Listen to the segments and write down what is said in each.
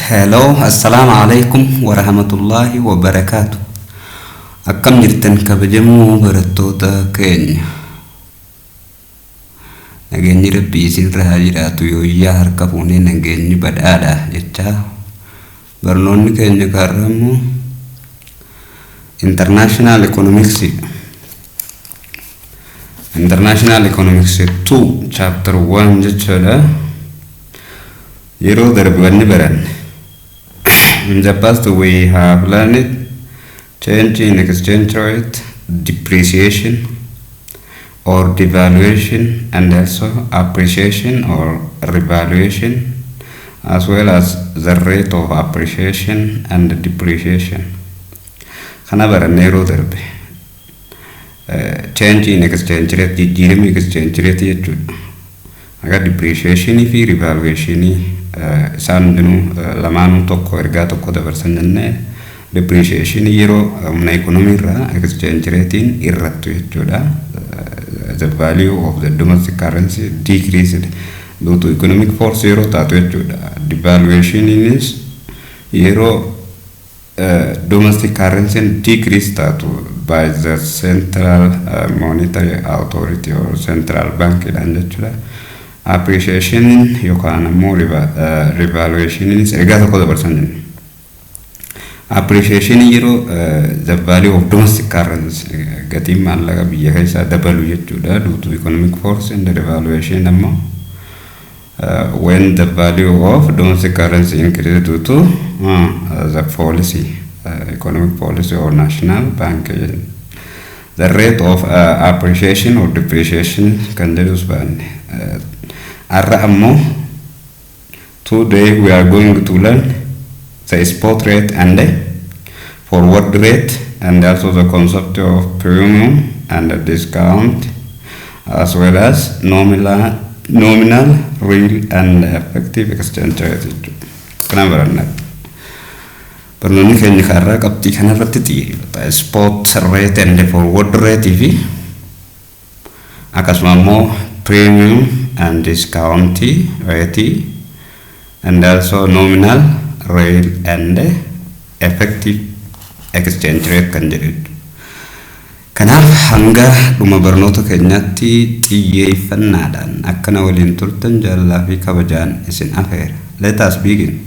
Hello, assalaamu alaikum warahmatullahi wabarakaatu. Akkam jirtan kabajamoo barattoota keenya? Nageenyi Rabbii isinirra haa jiraatu. Yooyyaa, harka fuunee, nageenyi badhaadha jechaa, barnoonni keenya kaarraa immoo International Economics, International Economics 2 chapter 1 jechuudha. Yeroo darbe wanni baranne, in the past we have learned change in exchange rate, depreciation or devaluation, and also appreciation or revaluation, as well as the rate of appreciation and depreciation. Kana baranne yeroo darbe. Change in exchange rate, jijjiirama exchange rate jechuudha. Akka depreciation fi revaluation isaan hundinuu lamaanuu tokko, ergaa tokko dabarsan jennee. Depreciation yeroo humna economy irraa exchange ratein irrattu jechuudha. The value of the domestic currency decreased due to economic force yeroo taatu jechuudha. Devaluationinis yeroo domestic currency decrease taatu by the central monetary authority or central bank jedhan jechuudha. Appreciation yookaan ammoo revaluationinis ergaa tokko dabarsan jenna. Appreciation yeroo the value of domestic currency, gatiin maallaqa biyya keessaa dabalu jechuudha, due to economic force, and the revaluation ammoo when the value of domestic currency increase due to the policy, economic policy or national bank. The rate of appreciation or depreciation kan jedhus baanne. Har'a ammoo, today we are going to learn the spot rate and the forward rate, and also the concept of premium and the discount, as well as nominal, real and effective exchange rate jechuudha. Kana baranna. Barnoonni keenya kaarraa qabxii kanarratti xiyyeeffata. Spot rate and forward rate fi akkasuma immoo premium and discount rate, and also nominal, real and effective exchange rate kan jedhu. Kanaaf hanga dhuma barnoota keenyaatti xiyyeeffannaadhaan akkana waliin turtan jaalalaa fi kabajaan isin afeera. Let us begin.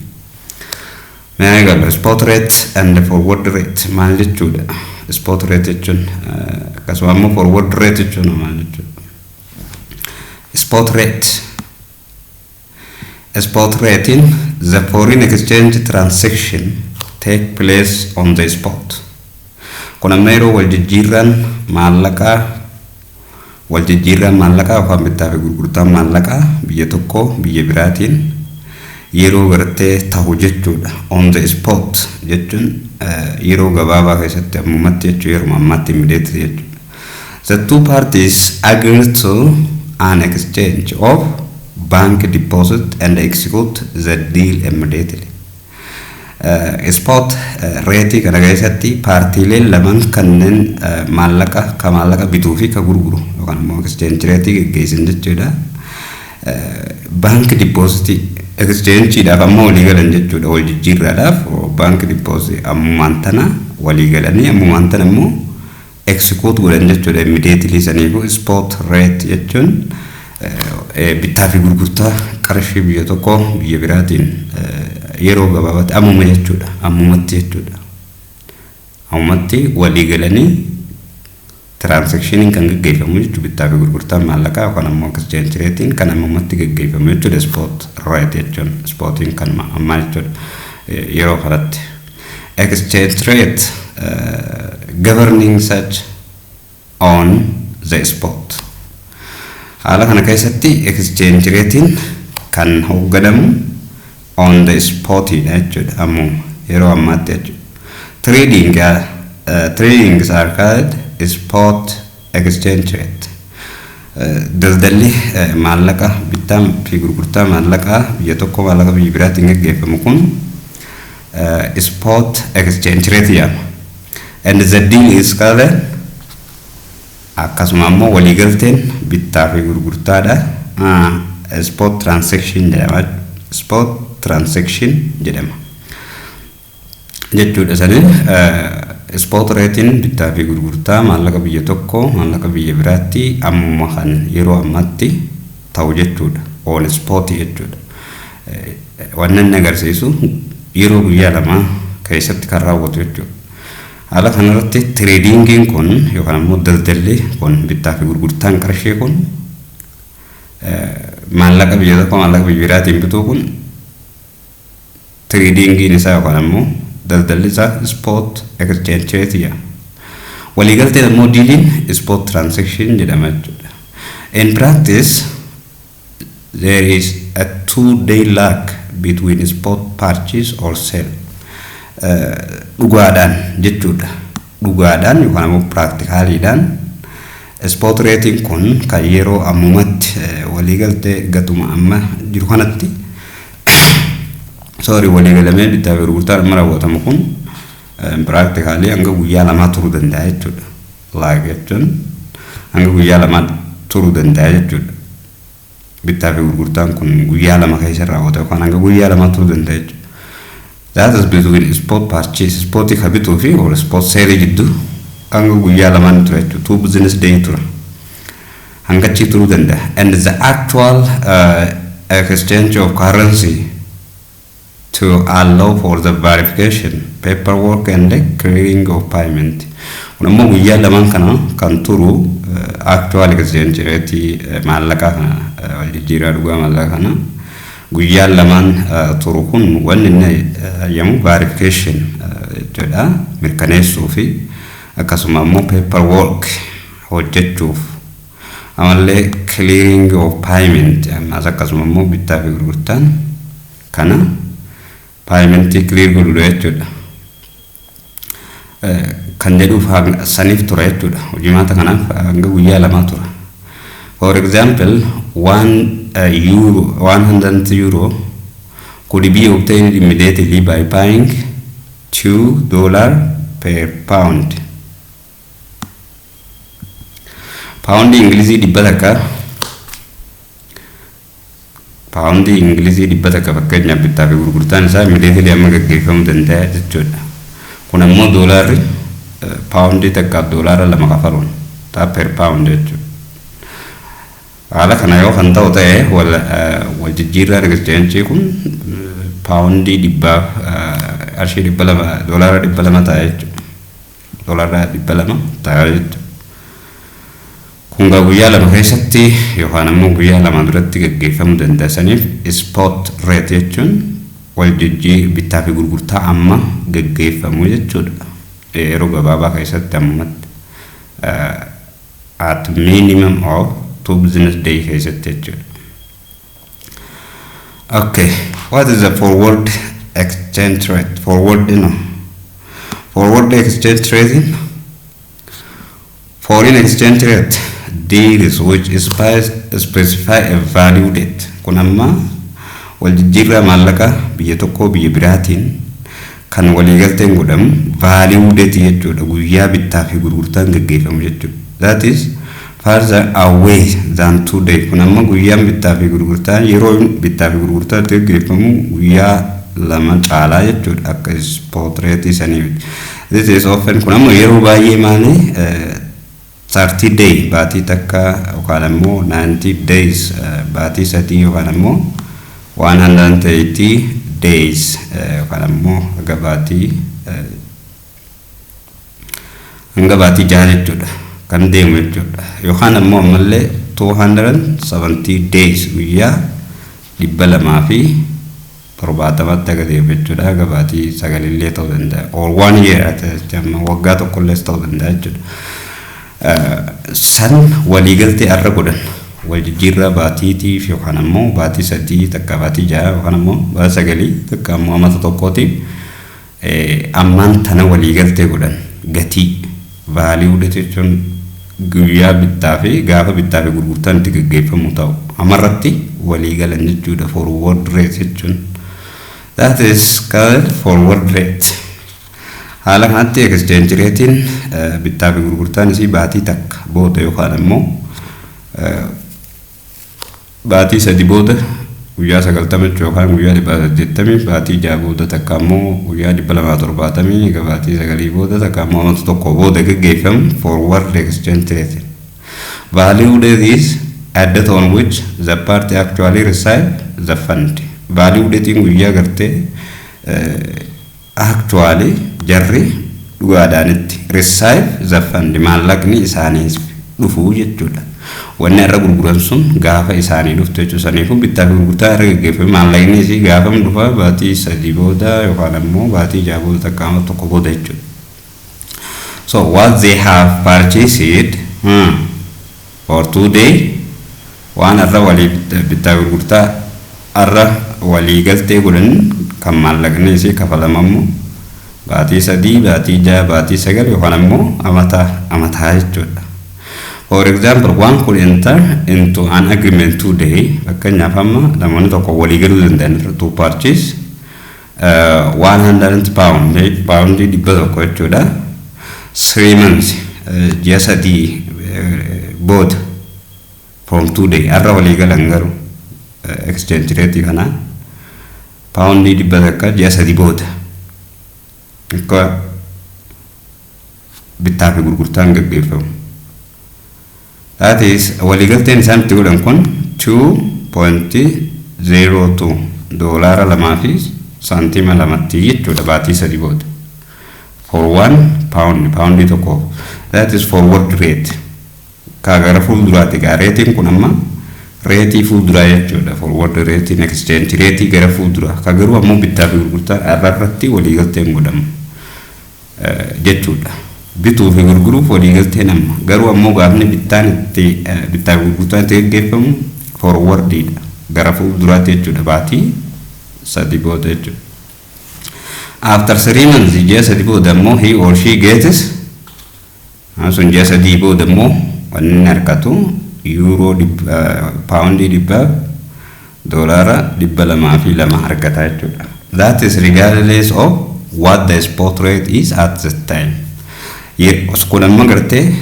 Mee eegallu. Spot rate and forward rate maal jechuudha? Spot rate jechuun, akkasuma immoo forward rate jechuun maal jechuudha? Spot rate. Spot rate in the foreign exchange transaction take place on the spot. Kun amma yeroo wal jijjiirraan maallaqaa yookaan bittaa fi gurgurtaan maallaqaa biyya tokko biyya biraatiin yeroo gartee tahu jechuudha. On the spot jechuun yeroo gabaabaa keessatti, ammumatti jechuu, yeroo ammaatti, immediately jechuudha. The two parties agree to an exchange of bank deposit and execute the deal immediately. Spot rate kana keessatti paartiileen lamaan kanneen maallaqa ka maallaqa bituu fi ka gurguru yookaan immoo exchange rate geggeessan jechuudha. Bank deposit exchangeedhaaf amma walii galan jechuudha. Wal jijjiirraadhaaf bank deposit ammumaan tana walii galanii ammumaan tana immoo execute godhan jechuudha immediately. Saniifuu spot rate jechuun bittaa fi gurgurtaa qarshii biyya tokko biyya biraatiin yeroo gabaabaatti, ammuma jechuudha, ammumatti jechuudha, ammumatti walii galanii transactioniin kan gaggeeffamu jechuudha. Bittaa fi gurgurtaan maallaqaa yookaan ammoo exchange ratein kan ammumatti gaggeeffamu jechuudha. Spot rate jechuun spotiin kan ammaa jechuudha yeroo kanatti. Exchange rate governing such on the spot, haala kana keessatti exchange ratein kan hoogganamu on the spot dha jechuudha, ammuma yeroo ammaatti jechuudha. Trading are called spot exchange rate. Daldalli maallaqa, bittaa fi gurgurtaa maallaqaa biyya tokko maallaqa biyya biraatiin gaggeeffamu kun spot exchange rate jedhama. And the deal is called, akkasuma ammoo waliigalteen bittaa fi gurgurtaadha. Spot transaction jedhama. Spot transaction jedhama. Jechuudha. Saniif spot rateiin bittaa fi gurgurtaa maallaqa biyya tokko maallaqa biyya biraatti ammuma kan yeroo ammaatti ta'u jechuudha. On spot jechuudha. Wannan inni agarsiisu yeroo guyyaa 2 keessatti kan raawwatu jechuudha. Haala kanarratti tradingiin kun yookaan ammoo daldalli kun, bittaa fi gurgurtaan qarshii kun, maallaqa biyya tokko maallaqa biyya biraatiin bituu kun, tradingiin isaa yookaan ammoo daldalli isaa spot exchange rate jedhama. Waliigalteen ammoo dealiin spot transaction jedhama jechuudha. In practice, there is a 2-day lag between spot purchase or sale. Dhugaadhaan jechuudha. Dhugaadhaan yookaan ammoo practicaliidhaan spot rateiin kun kan yeroo ammumatti waliigaltee gatuma amma jiru kanatti, sorry, waliigalamee bittaa fi gurgurtaan amma raawwatamu kun practically hanga guyyaa 2 turuu danda'a jechuudha. Lag jechuun hanga guyyaa 2 turuu danda'a jechuudha. Bittaa fi gurgurtaan kun guyyaa 2 keessa raawwata yookaan hanga guyyaa 2 turuu danda'a jechuudha. That is between spot purchase, spot ka bituu fi or spot sale jidduu hanga guyyaa 2n tura jechuudha. Two business day tura. Hanga achi turuu danda'a. And the actual exchange of currency to allow for the verification, paperwork and the clearing of payment. Kun ammoo guyyaa 2n kana kan turu actual exchange rate maallaqaa kana, wal jijjiirraa dhugaa maallaqa kana guyyaa 2n turu kun wanni inni hayyamu verification jechuudha, mirkaneessuu fi akkasuma ammoo paperwork hojjechuuf, amallee clearing of payment, ammas akkasuma immoo bittaa fi gurgurtaan kana paymentii clear godhudha jechuudha. Kan jedhuuf saniif tura jechuudha. Hojimaata kanaaf hanga guyyaa 2 tura. For example, €1, €100 could be obtained immediately by paying $2 per pound. 100, paawundii Ingilizii 100 fakkeenyaaf bittaa fi gurgurtaan isaa immediately amma gaggeeffamuu danda'a jechuudha. Kun ammoo doolaarri paawundii takkaaf $2 kafaluun ta'a per pound jechuudha. Haala kana yoo kan ta'u ta'e, wal jijjiirraan exchange kun paawundii dhibbaaf qarshii 200, $200 ta'a jechuudha. $200 ta'a jechuudha. Kun gaa guyyaa 2 keessatti yookaan ammoo guyyaa 2 duratti gaggeeffamuu danda'a. Saniif spot rate jechuun wal jijjiir bittaa fi gurgurtaa amma gaggeeffamu jechuudha. Yeroo gabaabaa keessatti ammatti at minimum of two business day keessatti jechuudha. Okay, what is the forward exchange rate? Forward, no. Forward exchange rate, foreign exchange rate deals which specify a value date. Kun amma wal jijjiirraa maallaqa biyya tokkoo biyya biraatiin kan waliigalteen godhamu value date jechuudha. Guyyaa bittaa fi gurgurtaan gaggeeffamu jechuudha. That is farther away than 2 day. Kun amma guyyaan bittaa fi gurgurtaan, yeroo bittaa fi gurgurtaa itti gaggeeffamu guyyaa 2 caalaa jechuudha akka spot rate sanii. This is often, kun ammoo yeroo baay'ee maali, 30 day, baatii takka, yookaan ammoo 90 days, baatii 3, yookaan ammoo 180 days, yookaan ammoo hanga baatii 6 jechuudha kan deemu jechuudha, yookaan ammoo ammallee 270 days, guyyaa 270tti aga deemu jechuudha. Haga baatii 9illee ta'uu danda'a, or one year, amma waggaa tokkollees ta'uu danda'a jechuudha. San waliigaltee arra godhan wal jijjiirraa baatiitiif yookaan ammoo baatii 3 takka, baatii 6 yookaan ammoo baatii 9 takka, ammoo amata tokkootiif ammaan tana waliigaltee godhan gatii value jechuun guyyaa bittaa fi gaafa bittaa fi gurgurtaan itti gaggeeffamu ta'u amarratti walii galan jechuudha forward rate jechuun. That is called forward rate. Haala kanatti exchange ratein bittaa fi gurgurtaan isii baatii takka booda yookaan ammoo baatii 3 booda Guyyaa 90 yookaan guyyaa 180 baatii 6 booda, takka immoo guyyaa 270 baatii 9 booda, takka immoo amata 1 booda gaggeeffamu forward exchange rate. Value date is a date on which the party actually receive the fund. Value datein guyyaa gartee actually jarri dhugaadhaanitti receive the fund, maallaqni isaanii dhufuu jechuudha. Wanni irra gurguran sun gaafa isaanii dhuftu jechuudha. Saniifuu bittaa fi gurgurtaa irra gaggeeffame maallaqni isii gaafa dhufa baatii 3 booda yookaan ammoo baatii 6 booda, takka ammoo 1 booda jechuudha. So what they have purchased for today, waan irra walii bittaa gurgurtaa irra walii galtee godhan kan maallaqni isii kafalamamu baatii 3, baatii 6, baatii 9 yookaan ammoo amataa amataa jechuudha. For example, one could enter into an agreement today. Fakkeenyaaf amma namoonni tokko walii galuu danda'an to purchase 100 pound, paawundii 100 jechuudha. 3 months, ji'a 3 booda from today. Har'a walii galan garuu exchange rate kana paawundii 100 ji'a 3 booda akka bittaa fi gurgurtaan gaggeeffamu. That is, waliigalteen isaan itti godhan kun 2.02, doolaara lamaa fi saantima lamatti jechuudha baatii 3 booda. For 1 pound, paawundii tokkoof. That is forward rate. Kaa gara fuulduraati gaa rateiin kun amma rateii fuulduraa jechuudha. Forward rateiin exchange rateii gara fuulduraa. Ka garuu ammoo bittaa fi gurgurtaa har'a irratti waliigalteen godhamu jechuudha. Bituu fi gurguruuf waliigalteen amma garuu ammoo gaafni bittaan itti bittaa fi gurgurtaan itti gaggeeffamu forwardiidha, gara fuulduraatti jechuudha, baatii 3 booda jechuudha. After 3 months, ji'a 3 booda immoo, he or she gets, sun ji'a 3 booda immoo wanni inni argatu yuuroo paawundii 100 doolaara 202 argata jechuudha. That is regardless of what the spot rate is at the time. Kun amma gartee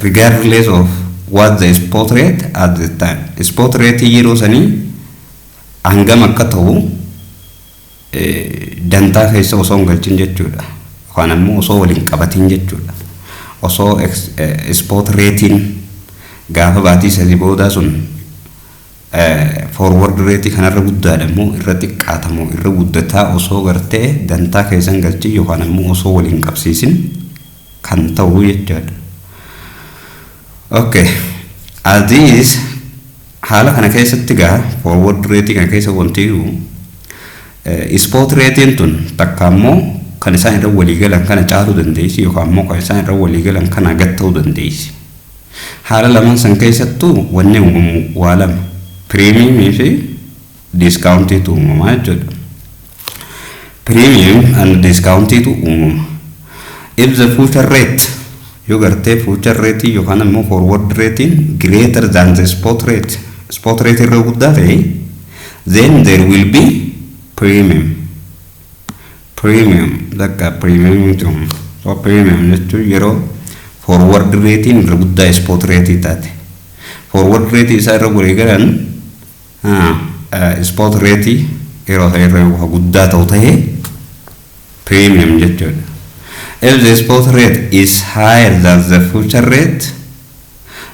regardless of what the spot rate at the time. Spot rate yeroo sanii hangam akka ta'u dantaa keessa osoo hin galchin jechuudha. Yookaan ammoo osoo waliin qabatin jechuudha. Osoo spot ratein gaafa baatii 3 boodaa sun forward rate kanarra guddaadha immoo irra xiqqaatamoo irra guddataa osoo gartee dantaa keessa hin galchin yookaan ammoo osoo waliin qabsiisin kan ta'u jechuudha. Okay. As haala kana keessatti gaa forward rate kana keessa wanti jiru spot ratein tun takka ammoo kan isaan irra walii galan kana caaluu dandeessi yookaan ammoo kan isaan irra walii galan kana gad ta'uu dandeessi. Haala lamaan san keessattuu wanni uumamu waa lama, premiumii fi discountiitu uumamaa jechuudha. Premium and discountiitu uumama. If the future rate, yoo gartee future rate yookaan ammoo forward ratein greater than the spot rate, spot rate irra guddaa ta'e, then there will be premium. Premium dakka premium uumama. So premium jechuun yeroo forward ratein irra guddaa spot rate taate. Forward rate isaa irra walii galan spot rate yeroo ta'e irra guddaa ta'u ta'ee premium jechuudha. If the spot rate is higher than the future rate,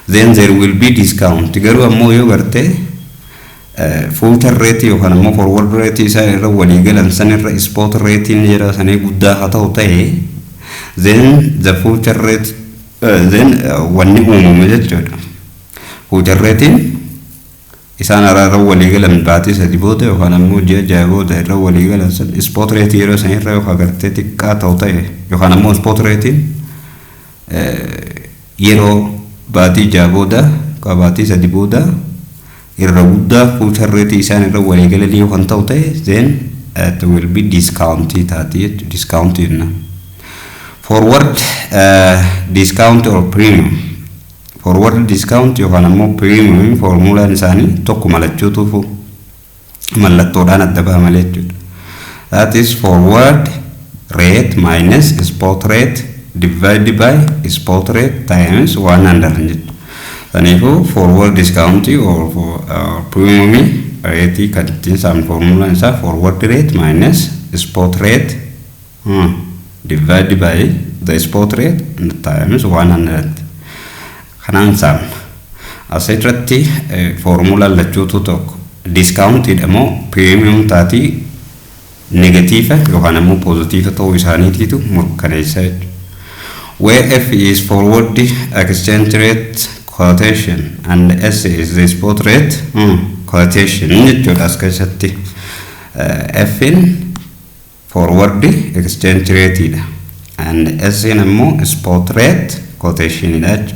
then there will be discount. Garuu ammoo yoo gartee future rate yookaan ammoo forward rate isaa irra walii galan san irra spot ratein yeroo sanii guddaa haa ta'u ta'e, then the future rate then wanni uumamu jechuudha. Future ratein isaan irra walii galan baatii 3 booda yookaan ammoo ji'a 6 booda irra walii galan san spot rate yeroo san irra yookaan gartee xiqqaa ta'u ta'e yookaan ammoo spot ratein yeroo baatii 6 booda yookaan baatii 3 booda irra guddaa future rate isaan irra walii galanii yookaan ta'u ta'e, then it will be discount taati jechuudha, discount jenna. Forward discount or premium. Forward discount yookaan ammoo premium formulaan isaanii tokko malachuutuufu mallattoodhaan adda baha malee jechuudha. That is forward rate minus spot rate divided by spot rate times 100 jechuudha. Saniifuu forward discount or premium rate kan ittiin saamnu formulaan isaa forward rate minus spot rate divided by the spot rate and times 100. Kanaan saamna. Asirratti foormulaan lachuutu tokko. Discountiidha moo premium taatii, negative yookaan ammoo positive ta'uu isaaniitiitu mirkaneessa jechuudha. Where F is forward exchange rate quotation and S is the spot rate quotation jechuudha. As keessatti F'n forward exchange rate dha and S ammoo spot rate quotation dha jechuudha.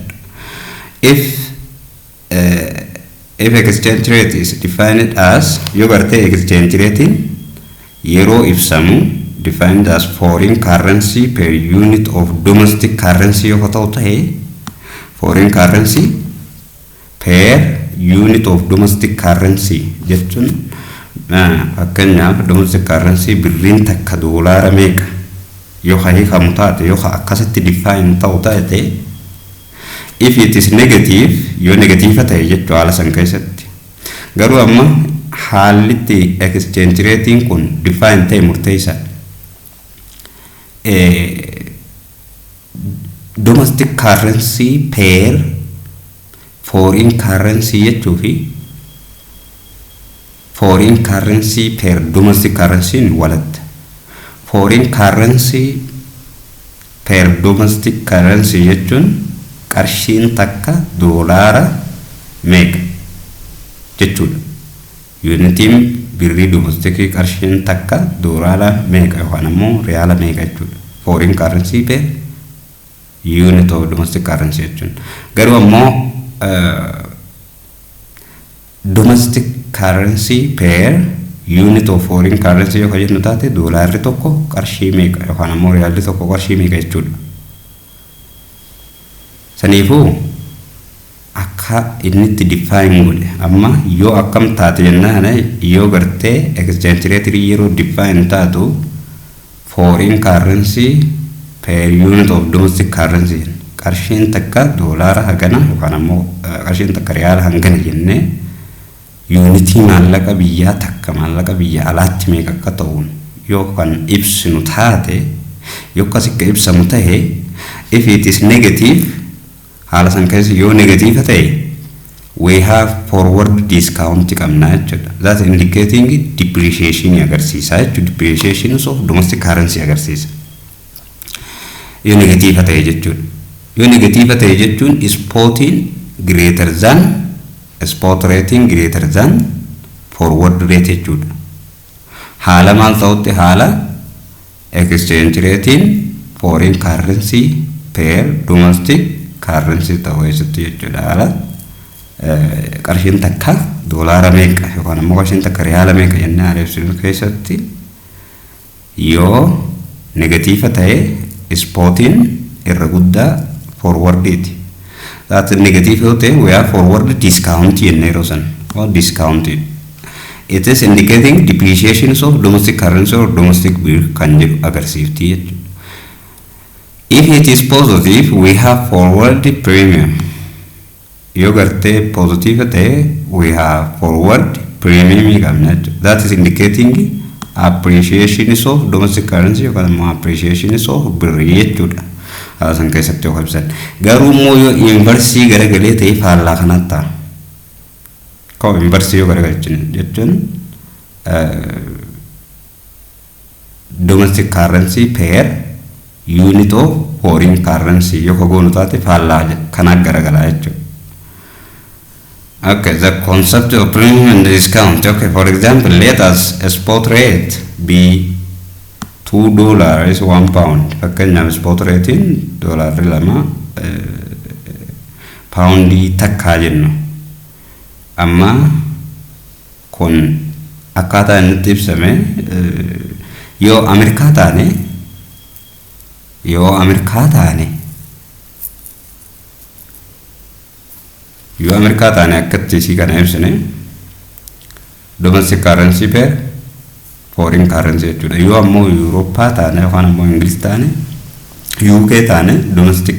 If exchange rate is defined as, yoo gartee exchange rate yeroo ibsamu, defined as foreign currency per unit of domestic currency yoo ta'u ta'e, foreign currency per unit of domestic currency jechuun, fakkeenyaaf domestic currency birriin takka doolaara meeqa yoo ka hiikamu taate, yoo ka akkasitti define ta'u taate, if it is negative, yoo negative ta'e jechuu haala san keessatti. Garuu amma haalli itti exchange ratein kun define ta'e murteessaadha. Domestic currency per foreign currency jechuu fi foreign currency per domestic currency walatta. Foreign currency per domestic currency jechuun qarshiin takka doolaara meeqa jechuudha. Unitiin birrii domesticii qarshiin takka doolaara meeqa yookaan ammoo riyaala meeqa jechuudha. Foreign currency per unit of domestic currency jechuun. Garuu ammoo domestic currency per unit of foreign currency yoo jennu taate, doolaarri tokko qarshii meeqa yookaan ammoo riyaalli tokko qarshii meeqa jechuudha. Saniifuu akka inni itti define godhe amma yoo akkam taate jennaan, yoo gartee exchange rate yeroo define taatu foreign currency per unit of domestic currency, qarshiin takka doolaara hagana yookaan ammoo qarshiin takka riyaala hangana jennee, unitii maallaqa biyyaa takka maallaqa biyya alaatti meeqa akka ta'uun yoo kan ibsinu taate, yoo akkas akka ibsamu tahe, if it is negative, haala san keessa yoo negative ta'e, we have forward discount qabna jechuudha. That indicating depreciation agarsiisa jechuudha. Depreciation of domestic currency agarsiisa. Yoo negative ta'e jechuudha. Yoo negative ta'e jechuun spotiin greater than, spot ratein greater than forward rate jechuudha. Haala maal ta'utti? Haala exchange ratein foreign currency per domestic currency ta'uu keessatti jechuudha. Haala qarshiin takka doolaara meeqa yookaan ammoo qarshiin takka riyaala meeqa jennee haala ibsinu keessatti yoo negative ta'e, spotiin irra guddaa forwardiiti. That negative yoo ta'e, we are forward discount jennee yeroo san or discount. It is indicating depreciation of domestic currency or domestic birr kan jedhu agarsiifti jechuudha. If it is positive, we have forward premium. Yoo gartee positive ta'e, we have forward premium qabna jechuudha. That is indicating appreciation of domestic currency yookaan immoo appreciation of birrii jechuudha. Haala san keessatti yoo ibsan. Garuu immoo yoo inverse garagalee ta'e, faallaa kanatti ta'a. Koo inverse yoo garagalchine jechuun domestic currency per unit of foreign currency yoo goonu taate, faallaa kanaa garagalaa jechuudha. Okay, the concept of premium and discount. Okay, for example, let us a spot rate be $2 is £1. Fakkeenyaaf spot ratein 2 paawundii takkaa jennu. Amma kun akkaataa inni itti ibsame, yoo Ameerikaa taane, yoo Ameerikaa taane, yoo Ameerikaa taane, akkatti isii kana ibsine domestic currency per foreign currency jechuudha. Yoo ammoo Yuurooppaa taane yookaan ammoo Ingiliz taane, UK taane, domestic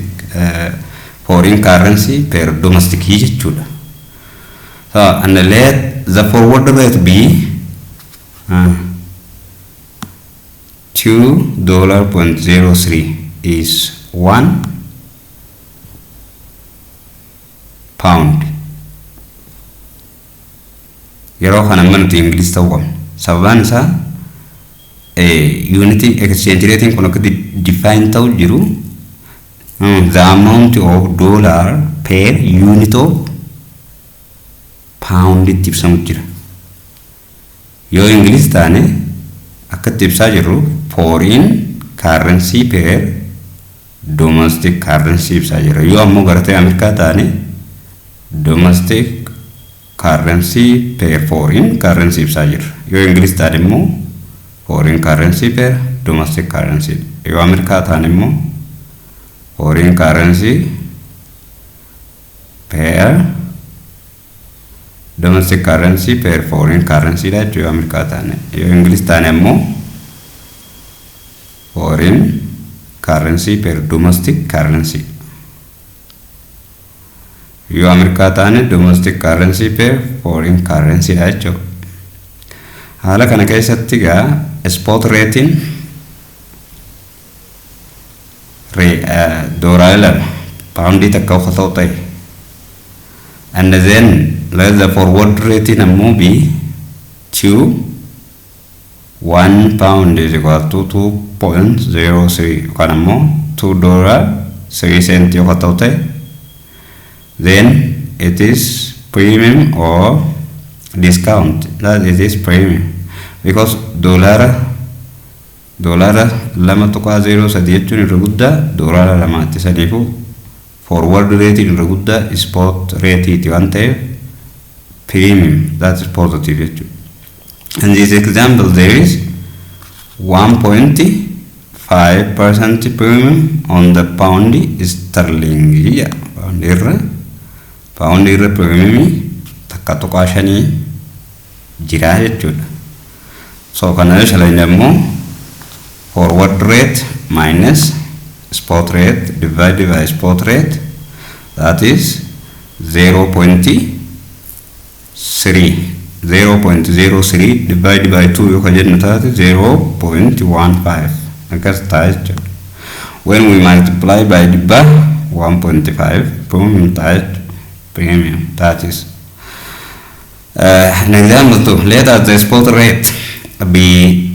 Foreign currency per domestic jechuudha. So, and let the forward rate be $2.03 is £1. Yeroo kana amma nuti Ingiliz ta'uu qabna. Sababaan isaa unit exchange ratein kun akka define ta'u jiru the amount of dollar per unit of pound itti ibsamu jira. Yoo Ingiliz taane akka itti ibsaa jirru foreign currency per domestic currency ibsaa jira. Yoo ammoo garatee Ameerikaa taane domestic currency per foreign currency ibsaa jirra. Yoo Ingiliz taane immoo foreign currency per domestic currency. Yoo Ameerikaa taane immoo foreign currency per domestic currency per foreign currency dha jechuudha yoo Ameerikaa taane. Yoo Ingiliz taane ammoo foreign currency per domestic currency. Yoo Ameerikaa taane domestic currency per foreign currency dha jechuudha. Haala kana keessatti egaa spot ratein doolaara 2 paawundii 1 qofa ta'u ta'e. And then let the forward rating ammoo be 2 £1 is equal to 2.03 yookaan ammoo $2 3 cent yoo ta'u ta'e, then it is premium or discount? That it is premium because doolaara 2.03 jechuun irra guddaa doolaara 2tti. Saniifuu forward rate irra guddaa spot rate waan ta'eef premium, that is positive jechuudha. In this example, there is 1.5% premium on the pound sterling. Pound irra premium 1.5 jira jechuudha. So kana yoo shalayne immoo forward rate minus spot rate divided by spot rate, that is 0.3. 0.03 divided by 2 yoo ka jennu taate 0.15 akkas ta'a jechuudha. When we multiply by dhibba, 1.5 premium ta'a jechuudha. Premium, that is an example two. Let us the spot rate be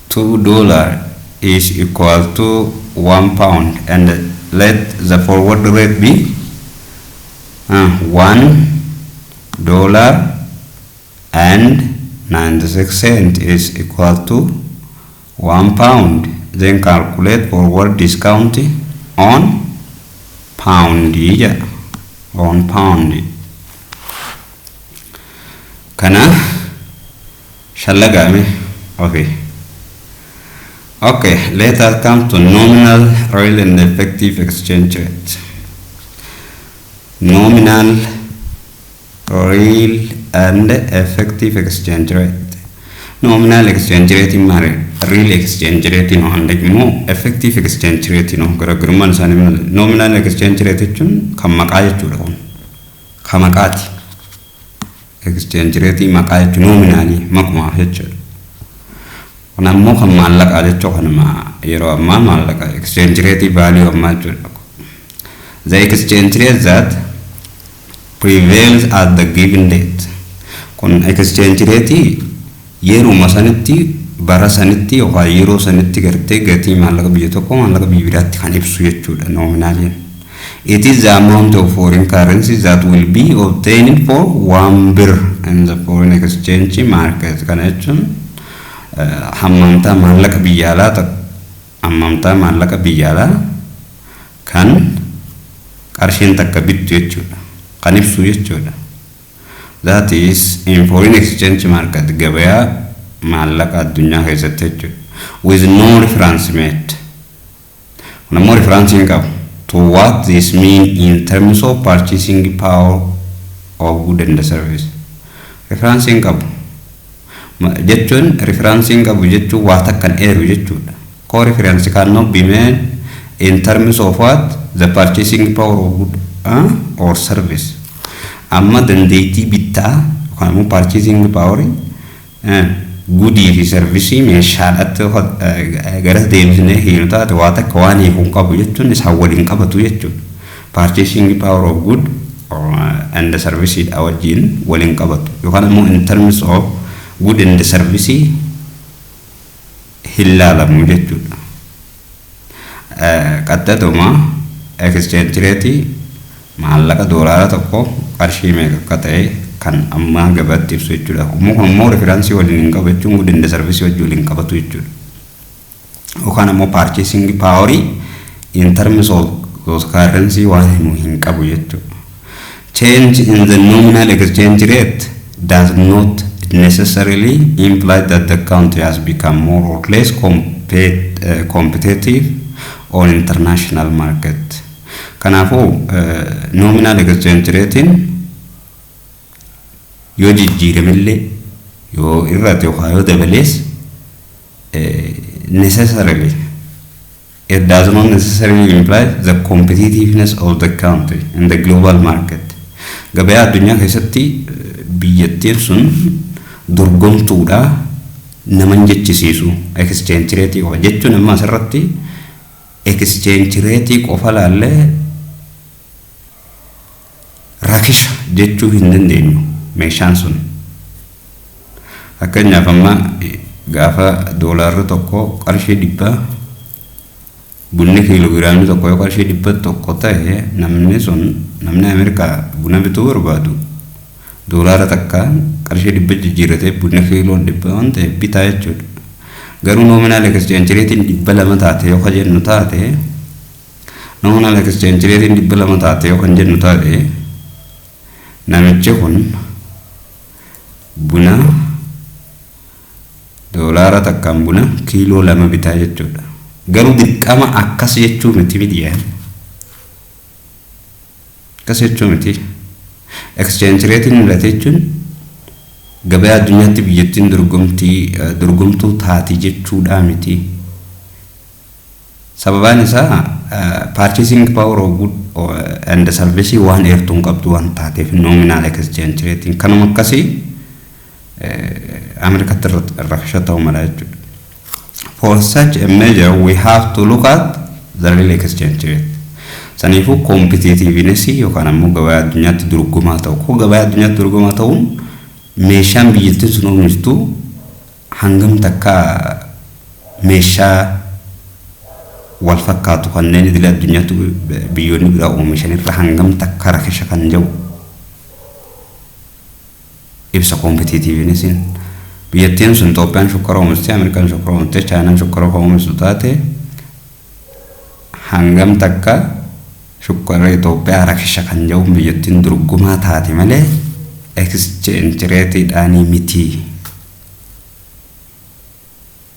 $2 is equal to £1 and let the forward rate be $1.96 is equal to £1. Then calculate forward discount on pound jedha, on pound. Kana shallagame. Okay, let us come to nominal, real and effective exchange rate. Nominal, real and effective exchange rate. Nominal exchange rate maali? Real exchange rate no handa immoo effective exchange rate no garaagarummaan isaanii maali? Nominal exchange rate jechuun kan maqaa jechuudha. Kun kan maqaati. Exchange rate maqaa jechuun nominalii maqumaaf jechuudha. Kun ammoo kan maallaqaa jechuu, kanuma yeroo ammaa maallaqa exchange rate value ammaa jechuudha. The exchange rate that prevails at the given date. Kun exchange rate yeruma sanitti, bara sanitti yookaan yeroo sanitti gartee gatii maallaqa biyya tokko maallaqa biyya biraatti kan ibsu jechuudha nominaliin. It is the amount of foreign currency that will be obtained for 1 birr in the foreign exchange market. Kana jechuun hammamtaa maallaqa biyya alaa, hammamtaa maallaqa biyya alaa kan qarshiin takka bittu jechuudha. Kan ibsu jechuudha. That is in foreign exchange market, gabayaa maallaqa addunyaa keessatti jechuudha. With no reference made. Kun ammoo reference hin qabu. To what this mean in terms of purchasing power of good and service. Reference hin qabu. Jechuun reference hin qabu jechuun waa takka hin eeru jechuudha. Co reference cannot be made. In terms of what? The purchasing power of good or service. Amma dandeettii bittaa yookaan immoo purchasing power goodii fi serviceii meeshaadhaatti gara deemsinee hiinu taate, waa takka waan hiikuu hin qabu jechuun isaan waliin qabatu jechuudha. Purchasing power of good and service dha wajjin waliin qabatu yookaan immoo in terms of good and service hin laalamu jechuudha. Qaxxatuma exchange rate, maallaqa doolaara tokko qarshii meeqa akka ta'e kan ammaa gabaatti ibsu jechuudha. Immoo kun immoo referenceii waliin hin qabu jechuun good and service wajjin waliin qabatu jechuudha. Yookaan immoo purchasing power in terms of those currency waan himu hin qabu jechuudha. Change in the nominal exchange rate does not necessarily imply that the country has become more or less competitive on international market. Kanaafuu nominal exchange ratein yoo jijjiiramillee, yoo irrate yookaan yoo dabalees, necessarily it does not necessarily imply the competitiveness of the country in the global market. Gabayaa addunyaa keessatti biyyattiin sun dorgomtuudha naman jechisiisu exchange rate qofa jechuun. Amma asirratti exchange rate qofa laallee rakisha jechuu hin dandeenyu meeshaan sun. Fakkeenyaaf, amma gaafa doolaarri tokko qarshii 100, bunni kiiloogiraamni tokko yoo qarshii 100 ta'e, namni sun, namni Ameerikaa buna bituu barbaadu, doolaara takka qarshii 100 jijjiirratee bunni kiiloon 100 waan ta'eef bitaa jechuudha. Garuu nominal exchange ratein 200 taate yoo ka jennu taate, nominal exchange ratein 200 taate yoo kan jennu taate, namichi kun buna doolaara takkaan buna kiiloo 2 bitaa jechuudha. Garuu dirqama akkas jechuu miti yaa. Akkas jechuu miti. Exchange ratein mul'ate jechuun gabaa addunyaatti biyyattiin dorgomtii dorgomtuu taati jechuudha miti. Sababaan isaa purchasing power of good and service waan eertuu hin qabdu waan taateef nominal exchange ratein kanuma akkasii Ameerikaatti rakasha ta'uu mala jechuudha. For such a measure, we have to look at the real exchange rate. Saniifuu competitiveness yookaan ammoo gabaa addunyaatti dorgomaa ta'u. Koo gabaa addunyaatti dorgomaa ta'uun meeshaan biyyattiin sun oomishtu hangam takka meeshaa wal fakkaatu kanneen idilee addunyaatti biyyoonni biraa oomishan irra hangam takka rakisha kan jedhu ibsa competitivenessiin. Biyyattiin sun, Itoophiyaan shukkara oomishte, Ameerikaan shukkara oomishte, Chaayinaan shukkara oomishtu taate, hangam takka shukkara Itoophiyaa rakisha kan jedhu biyyattiin dorgomaa taate malee exchange rateiidhaanii miti.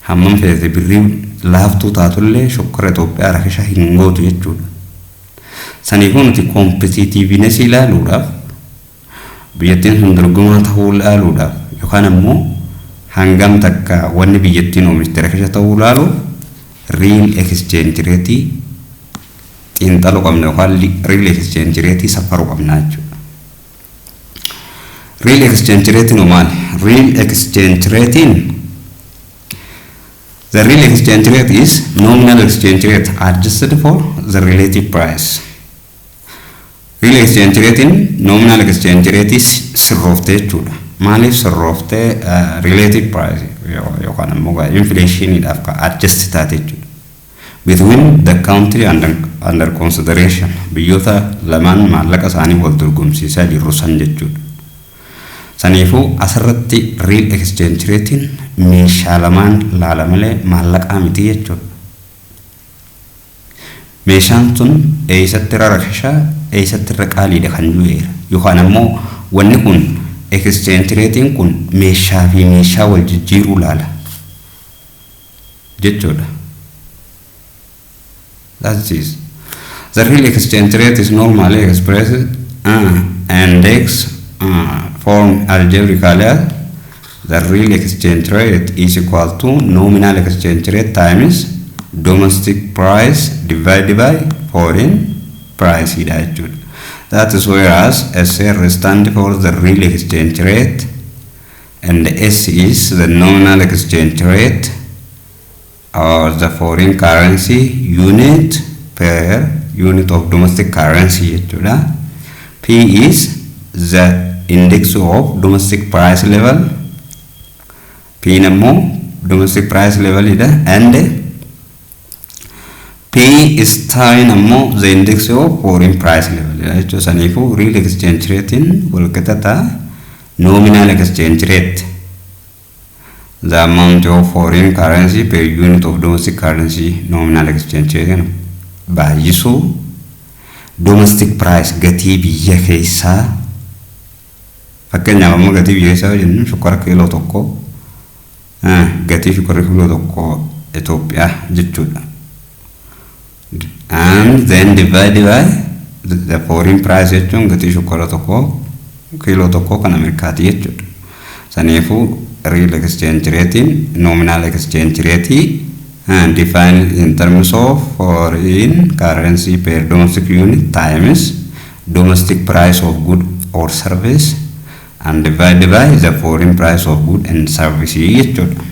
Hammam feete birrii laaftuu taatullee shukkara Itoophiyaa rakisha hin gootu jechuudha. Saniifuu nuti competitivenessii ilaaluudhaaf, biyyattiin sun dorgomaa ta'uu ilaaluudhaaf, yookaan ammoo hangam takka wanni biyyattiin oomishte rakisha ta'uu ilaaluuf real exchange rate xiinxaluu qabna yookaan real exchange rate safaruu qabna jechuudha. Real exchange rate maali? Real exchange rate. The real exchange rate is nominal exchange rate adjusted for the relative price. Real exchange rate nominal exchange rate sirrooftee jechuudha. Maaliif sirrooftee? Relative price yookaan ammoo inflationiidhaaf kan adjust taate jechuudha. Between the country under consideration, biyyoota lamaan maallaqa isaanii wal dorgomsiisaa jirru san jechuudha. Saniifuu asirratti real exchange ratein meeshaa lamaan laala malee maallaqaa miti jechuudha. Meeshaan sun eessatti irra rakashaa, eessatti irra qaaliidha kan ju'eera. Yookaan ammoo wanni kun, exchange ratein kun meeshaa fi meeshaa wal jijjiiruu laala jechuudha. That's it. The real exchange rate is normally expressed index form algebraically as the real exchange rate is equal to nominal exchange rate times Domestic price divided by foreign price dha jechuudha. That is, whereas SR stand for the real exchange rate and S is the nominal exchange rate or the foreign currency unit per unit of domestic currency jechuudha. P is the index of domestic price level. P ammoo domestic price level dha, and P star ammoo the index of foreign price level dha jechuudha. Saniifuu real exchange rate walqixa ta'a nominal exchange rate, the amount of foreign currency per unit of domestic currency, nominal exchange rate, baay'isuu domestic price, gatii biyya keessaa. Fakkeenyaaf ammoo gatii biyya keessaa jennu shukkara kiiloo 1, gatii shukkara kiiloo 1 Itoophiyaa jechuudha. And then divide by the foreign price jechuun gatii shukkara 1 kiiloo 1 kan Ameerikaati jechuudha. Saniifuu real exchange rate nominal exchange rate and defined in terms of foreign currency per domestic unit times domestic price of good or service and divided by the foreign price of good and service jechuudha.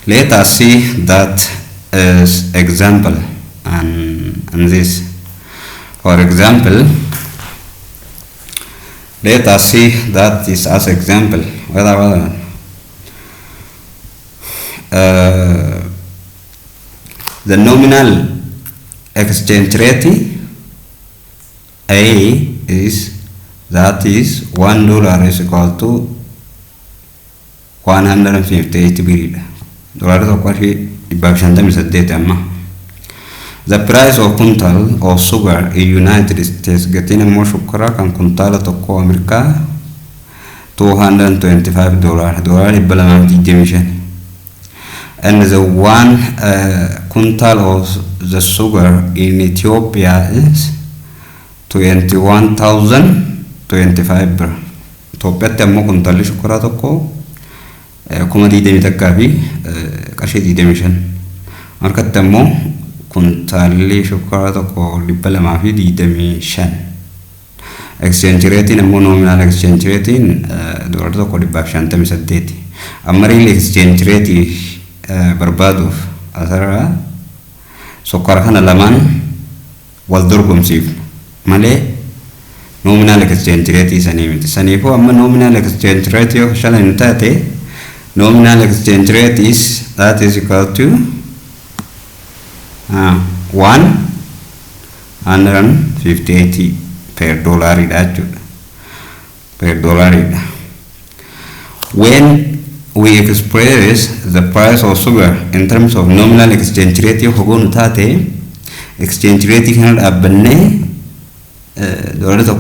Let us see that as example and this. For example, let us see that is as example. Whether the nominal exchange rate A is, that is, $1 is equal to 158 birriidha. Doolaarri tokko qarshii 158 amma. The price of quintal of sugar in United States, gatiin immoo shukkaraa kan kuntaala 1 Ameerikaa, $225, doolaara 225. And the one quintal of the sugar in Ethiopia is 21,025 birr. Itoophiyaatti ammoo kuntaalli shukkaraa 1 21,000 fi qarshii 25. Ameerikaatti ammoo kuntaalli shukkaraa 1 225. Exchange ratein ammoo, nominal exchange ratein, doolaara 1 158. Amma real exchange rate barbaaduuf asirraa sukkaara kana lamaan wal dorgomsiifna malee nominal exchange rate sanii miti. Saniifuu amma nominal exchange rate yoo shalan taate, nominal exchange rate is, that is equal to 158 per dollaridha jechuudha. Per dollaridha. When we express the price of sugar in terms of nominal exchange rate yoo goonu taate, exchange rate kana dhaabbannee, doolaara 1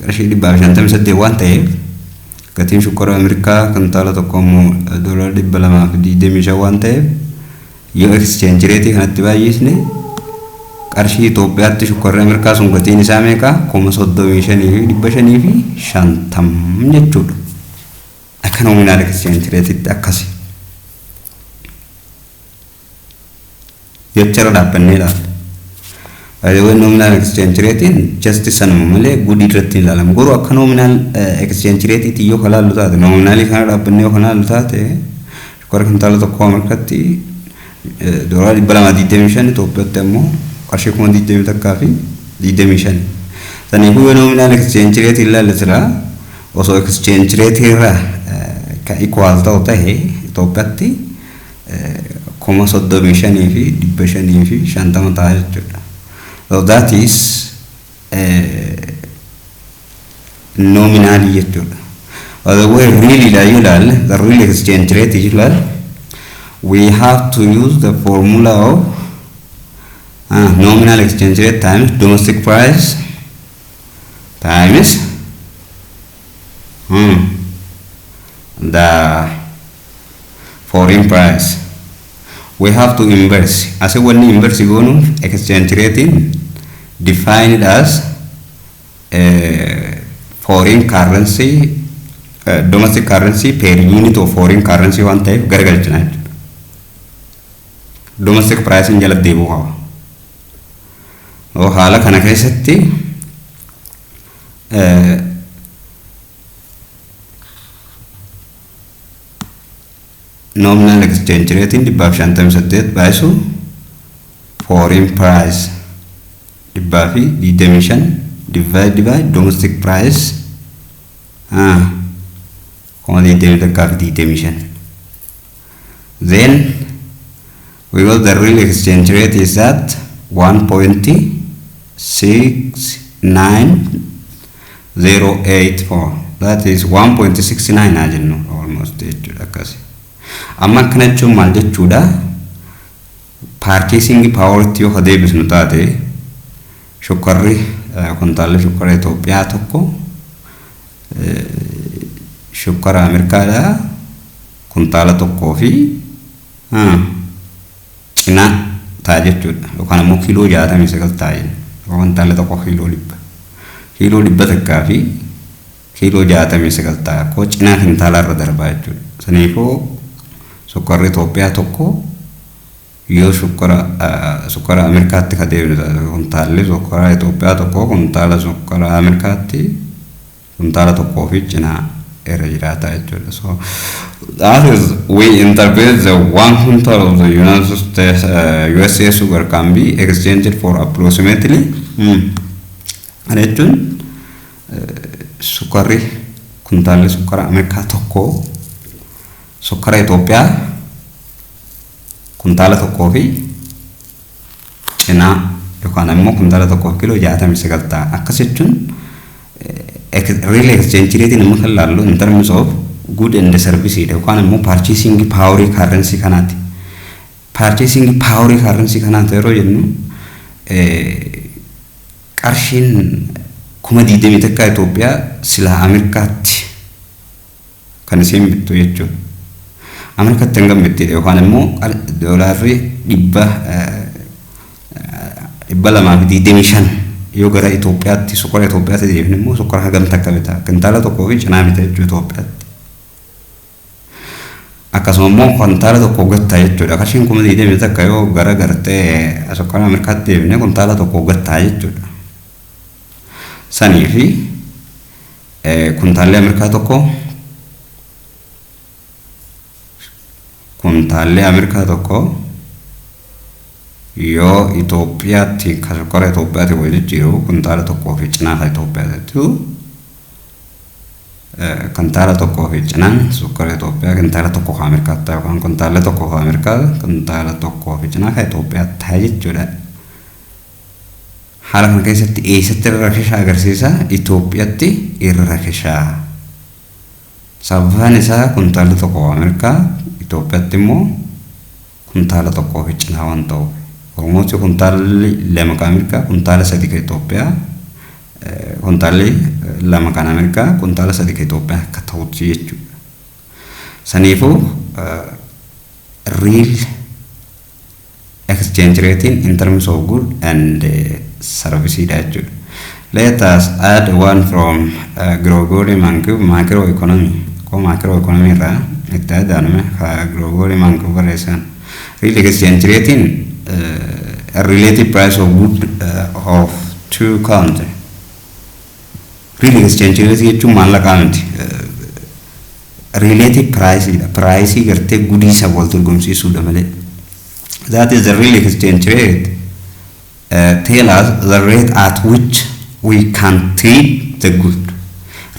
qarshii 158 waan ta'eef, gatiin shukkara Ameerikaa kuntaala 1 immoo doolaara 225 waan ta'eef, yoo exchange rate kanatti baay'isne, qarshii Itoophiyaatti shukkarri Ameerikaa sun gatiin isaa meeqa? 35,550 jechuudha. Akka nominal exchange rateetti akkasi. Jecha irra dhaabbannee ilaalla. Baay'ee nominal exchange ratein just sanuma malee gudii irratti hin ilaalamu. Garuu akka nominal exchange rateetti yoo ilaallu taate, nominalii kana dhaabbannee yoo ilaallu taate, shukkara kuntaala 1 Ameerikaatti doolaara 225, Itoophiyaatti ammoo qarshii 21,025. Saniifuu yoo nominal exchange rate ilaalle, silaa osoo exchange rate irraa ka equal ta'u ta'e, Itoophiyaatti 35,550 ta'a jechuudha. So that is nominally jechuudha. By the way, really dha yoo ilaalle, the real exchange rate yoo ilaalle, we have to use the formula of nominal exchange rate times domestic price times the foreign price. We have to inverse. As wanni inverse goonu, exchange rate defined as foreign currency, domestic currency per unit of foreign currency waan ta'eef garagalchina jechuudha. Domestic price jala deebi'uu qaba. Haala kana keessatti nominal exchange rate 158 baay'isu foreign price 125 divide by domestic price 21,025. Then we got the real exchange rate is at 1.69084, that is 1.69 haa jennu almost jechuudha. Akkasi amma akkana jechuun maal jechuudha? Purchasing power yoo deebisnu taate, shukkarri, kuntaalli shukkara Itoophiyaa tokko shukkara Ameerikaadhaa kuntaala tokkoo fi cinaa ta'a jechuudha, yookaan ammoo kiiloo 69 ta'a jenna. Kuntaalli tokko kiiloo 100, kiiloo 100 fi kiiloo 69 ta'a koo cinaa kintaala irra darbaa jechuudha. Saniifuu sukkarri Itoophiyaa tokko yoo sukkara Ameerikaatti ka deebinu taate, kuntaalli sukkara Itoophiyaa tokko kuntaala sukkara Ameerikaatti kuntaala tokkoo fi cinaa irra jiraata jechuudha. So that is we interpret the one quintal of the United States USA sugar can be exchanged for approximately. Kana jechuun sukkarri, kuntaalli sukkara Ameerikaa tokko sukkara Itoophiyaa kuntaala tokkoo fi cinaa yookaan ammoo kuntaala tokkoo fi kiiloo 69 ta'a. Akkas jechuun real exchange rate nama kan laallu in terms of good and service yookaan immoo purchasing power currency kanaati. Purchasing power currency kanaati yeroo jennu, qarshiin 21,000 Itoophiyaa silaa Ameerikaatti kan isiin bittu jechuudha. Ameerikaatti hangam bittidha? Yookaan immoo doolaarri 225 yoo gara Itoophiyaatti, sukkara Itoophiyaatti deebine immoo sukkara hagam takka bita? Kintaala tokkoo fi cinaa bita jechuudha Itoophiyaatti. Akkasuma immoo kuntaala tokko gattaa jechuudha. Qarshiin 21,000 yoo gara gartee sukkara Ameerikaatti deebine kuntaala tokko gattaa jechuudha. Sanii fi kuntaalli Ameerikaa tokko, kuntaalli Ameerikaa tokko yoo Itoophiyaatti ka sukkara Itoophiyaatti wal jijjiiru kuntaala tokkoo fi cinaa kan Itoophiyaatti, kuntaala tokkoo fi cinaan sukkara Itoophiyaa kuntaala tokko kan Ameerikaatti yookaan kuntaalli tokko kan Ameerikaa kuntaala tokkoo fi cinaa kan Itoophiyaatti ta'a jechuudha. Haala kana keessatti eessatti irra rakishaa agarsiisa? Itoophiyaatti irra rakishaa. Sababaan isaa kuntaalli tokko Ameerikaa Itoophiyaatti immoo kuntaala tokkoo fi cinaa waan ta'uuf. Oromootti kuntaalli 2 kan Ameerikaa kuntaala 3 kan Itoophiyaa, kuntaalli 2 kan Ameerikaa kuntaala 3 kan Itoophiyaa akka ta'utti jechuudha. Saniifuu real exchange rate in terms of good and service dha jechuudha. Let us add one from Gregory Mankiw, macroeconomy. Ko macroeconomy irraa itti adaaname ka Gregory Mankiw barreessan. Real exchange rate in a relative price of good of two country. Real exchange rate jechuun maallaqaa miti. Relative price dha. Price gartee goodii isa wal dorgomsiisuudha malee. That is the real exchange rate. Tell us the rate at which we can trade the good.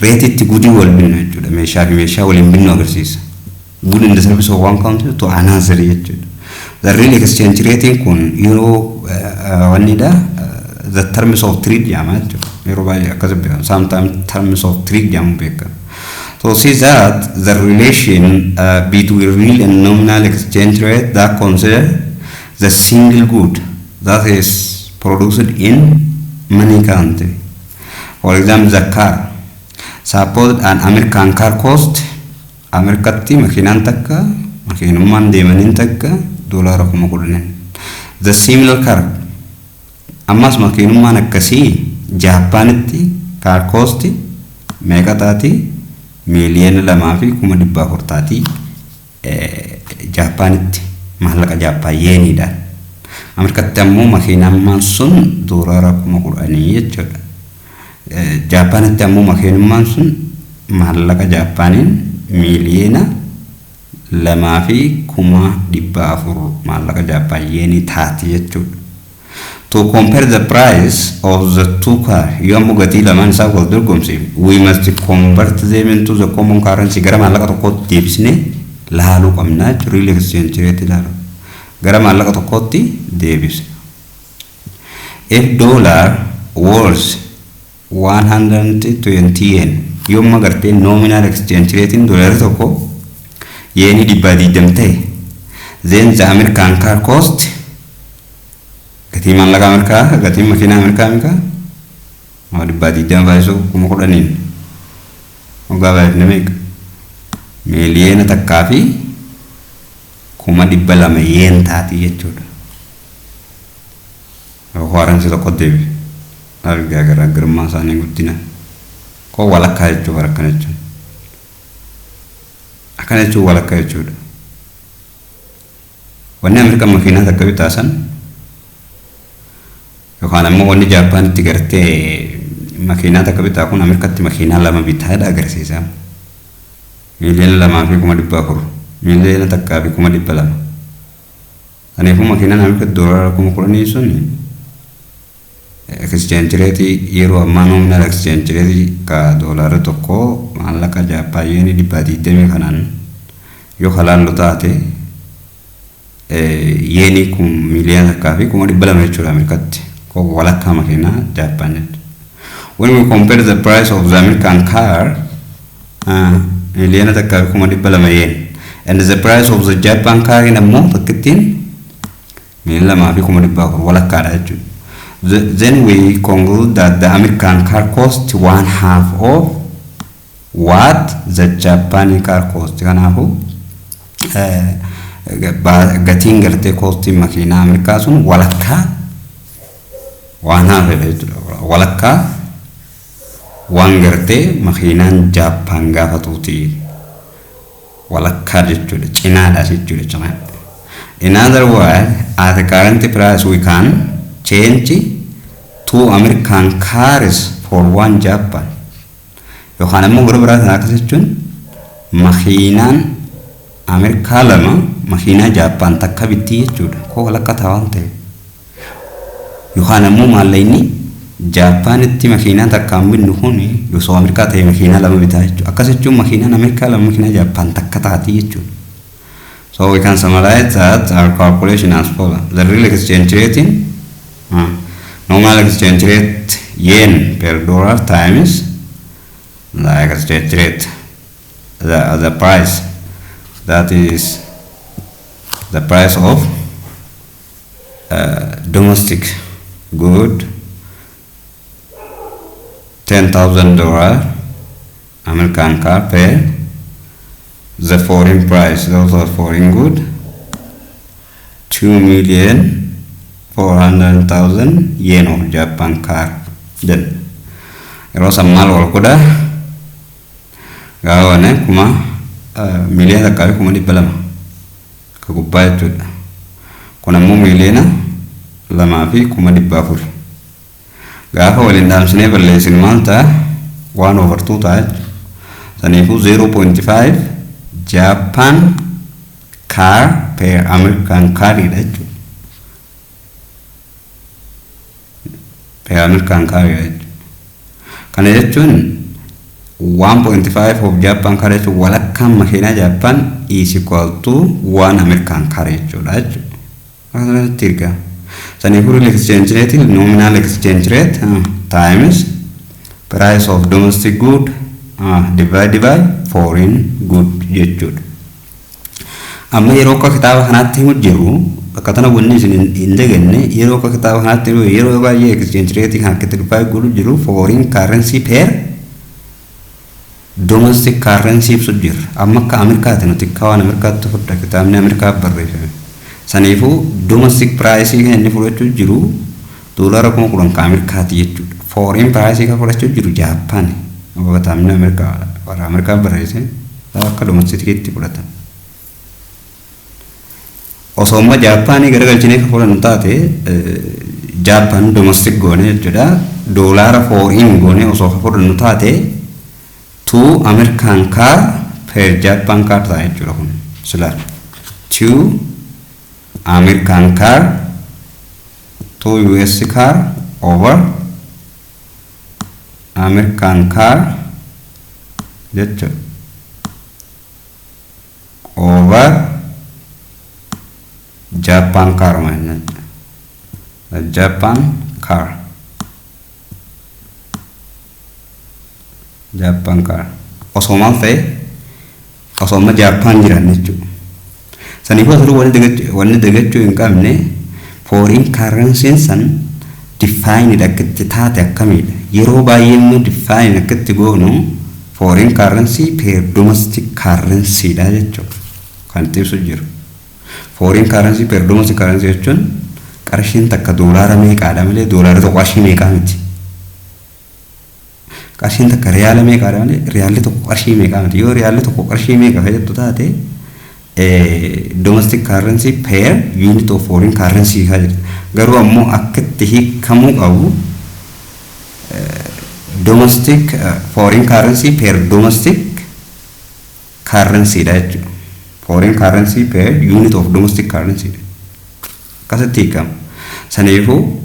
Rate itti goodii wal binnu jechuudha. Meeshaa fi meeshaa waliin binnu agarsiisa. Good in the service of one country to another jechuudha. The real exchange rate kun yeroo wannidha, the terms of trade jedhama jechuudha. Yeroo baay'ee akkas beekama. Sometimes terms of trade jedhamu beekama. So see that the relation between real and nominal exchange rate that consider the single good that is produced in many countries. For example, the car. Suppose an American car cost, Ameerikaatti makiinaan takka, makiinummaan deemaniin takka doolaara 10,000. The similar car, ammas makiinummaan akkasii Jaappaanitti car cost meeqa taati? 2,400,000 taati Jaappaanitti. Maallaqa Jaappaan yeeniidhaan. Ameerikaatti ammoo makiinummaan sun $10,000 jechuudha. Jaappaanitti ammoo makiinummaan sun maallaqa Jaappaaniin 2,400,000 maallaqa Jaappaan yeenii taati jechuudha. To compare the price of the two car, yoo ammoo gatii lamaan isaa wal dorgomsiifne, we must convert them into the common currency, gara maallaqa tokkootti deebisnee laaluu qabna jechuudha. Real exchange rate ilaalu. Gara maallaqa tokkootti deebisne. If dollar worth 120 yen, yoo amma gartee nominal exchange rate doolaarri tokko yeenii 120 ta'e, then the American car cost, gatii maallaqa Ameerikaa, gatiin makiinaa Ameerikaa meeqa? 120 baay'isuu 10,000n waggaa baay'ifne meeqa? 1,200,000 yeen taati jechuudha. Currency tokko deebi. Argaa garaagarummaa isaanii guddina. Koo walakkaa jechuudha akkana jechuun. Akkana jechuun walakkaa jechuudha. Wanni Ameerikaan makiinaa takka bitaasan yookaan ammoo wanni Jaappaanitti gartee makiinaa takka bitaa kun Ameerikaatti makiinaa lama bitaadha agarsiisa. 2,400,000, 1,200,000. Kanaafuu makiinaan Ameerikaatti $10,000 sun exchange rate yeroo ammaa nominal exchange rate ka doolaarri tokko maallaqa Jaappaan yeenii 120 kanaan yoo halaallu taate, yeenii kun 1,200,000 jechuudha Ameerikaatti. Walakkaa makiinaa Jaappaan jechuudha. When we compare the price of the American car, 1,200,000 yen, and the price of the Japan car ammoo takkittiin 2,400,000, walakkaadha jechuudha. Then we conclude that the American car cost one half of what the Japanese car cost. Kanaafuu gatiin gartee costiin makiinaa Ameerikaa sun walakkaa waan hafedha jechuudha. Walakkaa waan gartee makiinaan Jaappaan gaafatuuti. Walakkaa jechuudha. Cinaadha jechuudha, cinaa. In other words, at the current price we can change two American cars for one Japan. Yookaan ammoo gara biraatiin akkas jechuun makiinaan Ameerikaa lama makiinaa Jaappaan takka bittii jechuudha. Koo walakkaa ta'a waan ta'eef. Yookaan ammoo maallaqni Jaappaanitti makiinaa takkaan binnu kun osoo Ameerikaa ta'e makiinaa lama bitaa jechuudha. Akkas jechuun makiinaan Ameerikaa lama makiinaa Jaappaan takka taati jechuudha. So we can summarize that our calculation as follows. The real exchange rate in nominal exchange rate yen per dollar times the exchange rate, the price, that is the price of domestic good, $10,000 American car per the foreign price, those are foreign good, 2,400,000 yen of Japan car. Then yeroo san maal wal godha? Gaafa 1,200,000 ka gubbaa jechuudha. Kun ammoo 2,400,000. Gaafa waliin dhaamsinee balleessinu maal ta'a? One over two ta'a jechuudha. Saniifuu 0.5 Japan car per American car dha jechuudha. Per American car dha jechuudha. Kana jechuun 1.5 of Japan car jechuun walakkaan makiinaa Japan is equal to one American car jechuudha. Akkanatti ergaa. Saniifuu real exchange rate, nominal exchange rate times price of domestic good divided by foreign good jechuudha. Amma yeroo akka kitaaba kanaatti himu jiru, bakka tana wanni isin hin daganne, yeroo akka kitaaba kanaatti himu yeroo baay'ee exchange rate kan akkatti dhufaa godhu jiru foreign currency per domestic currency ibsu jira. Amma akka Ameerikaati, nuti akka waan Ameerikaatti fudda, kitaabni Ameerikaa barreeffame. Saniifuu domestic price kan inni fudhachuu jiru $10,000 kan Ameerikaati jechuudha. Foreign price kan fudhachuu jiru Jaappaan. Kitaabni Ameerikaa warra Ameerikaa barreesse akka domesticitti fudhatan. Osoo amma Jaappaanii garagalchinee kan fudhannu taate, Jaappaan domestic goone jechuudha. Doolaara foreign goone osoo kan fudhannu taate, two American car per Japan car ta'a jechuudha kun sila. Two American car, two US car over American car jechuudha. Over Japan car jechuudha. Japan car. Japan car. Osoo maal ta'e, osoo amma Jaappaan jiran jechuudha. Saniifuu asirratti wanni dagachuu hin qabne, foreign currency san define akka itti taate akkamiidha. Yeroo baay'ee immoo define akka itti goonu foreign currency per domestic currency dha jechuudha. Kan itti ibsu jiru. Foreign currency per domestic currency jechuun qarshiin takka doolaara meeqaadha malee doolaara tokko qarshii meeqaa miti. Qarshiin takka riyaala meeqaadha malee riyaalli tokko qarshii meeqaa miti. Yoo riyaalli tokko qarshii meeqa jettu taate, domestic currency per unit of foreign currency haa jedhu. Garuu ammoo akka itti hiikamuu qabu domestic foreign currency per domestic currency dha jechuudha. Foreign currency per unit of domestic currency dha. Akkasitti hiikama. Saniifuu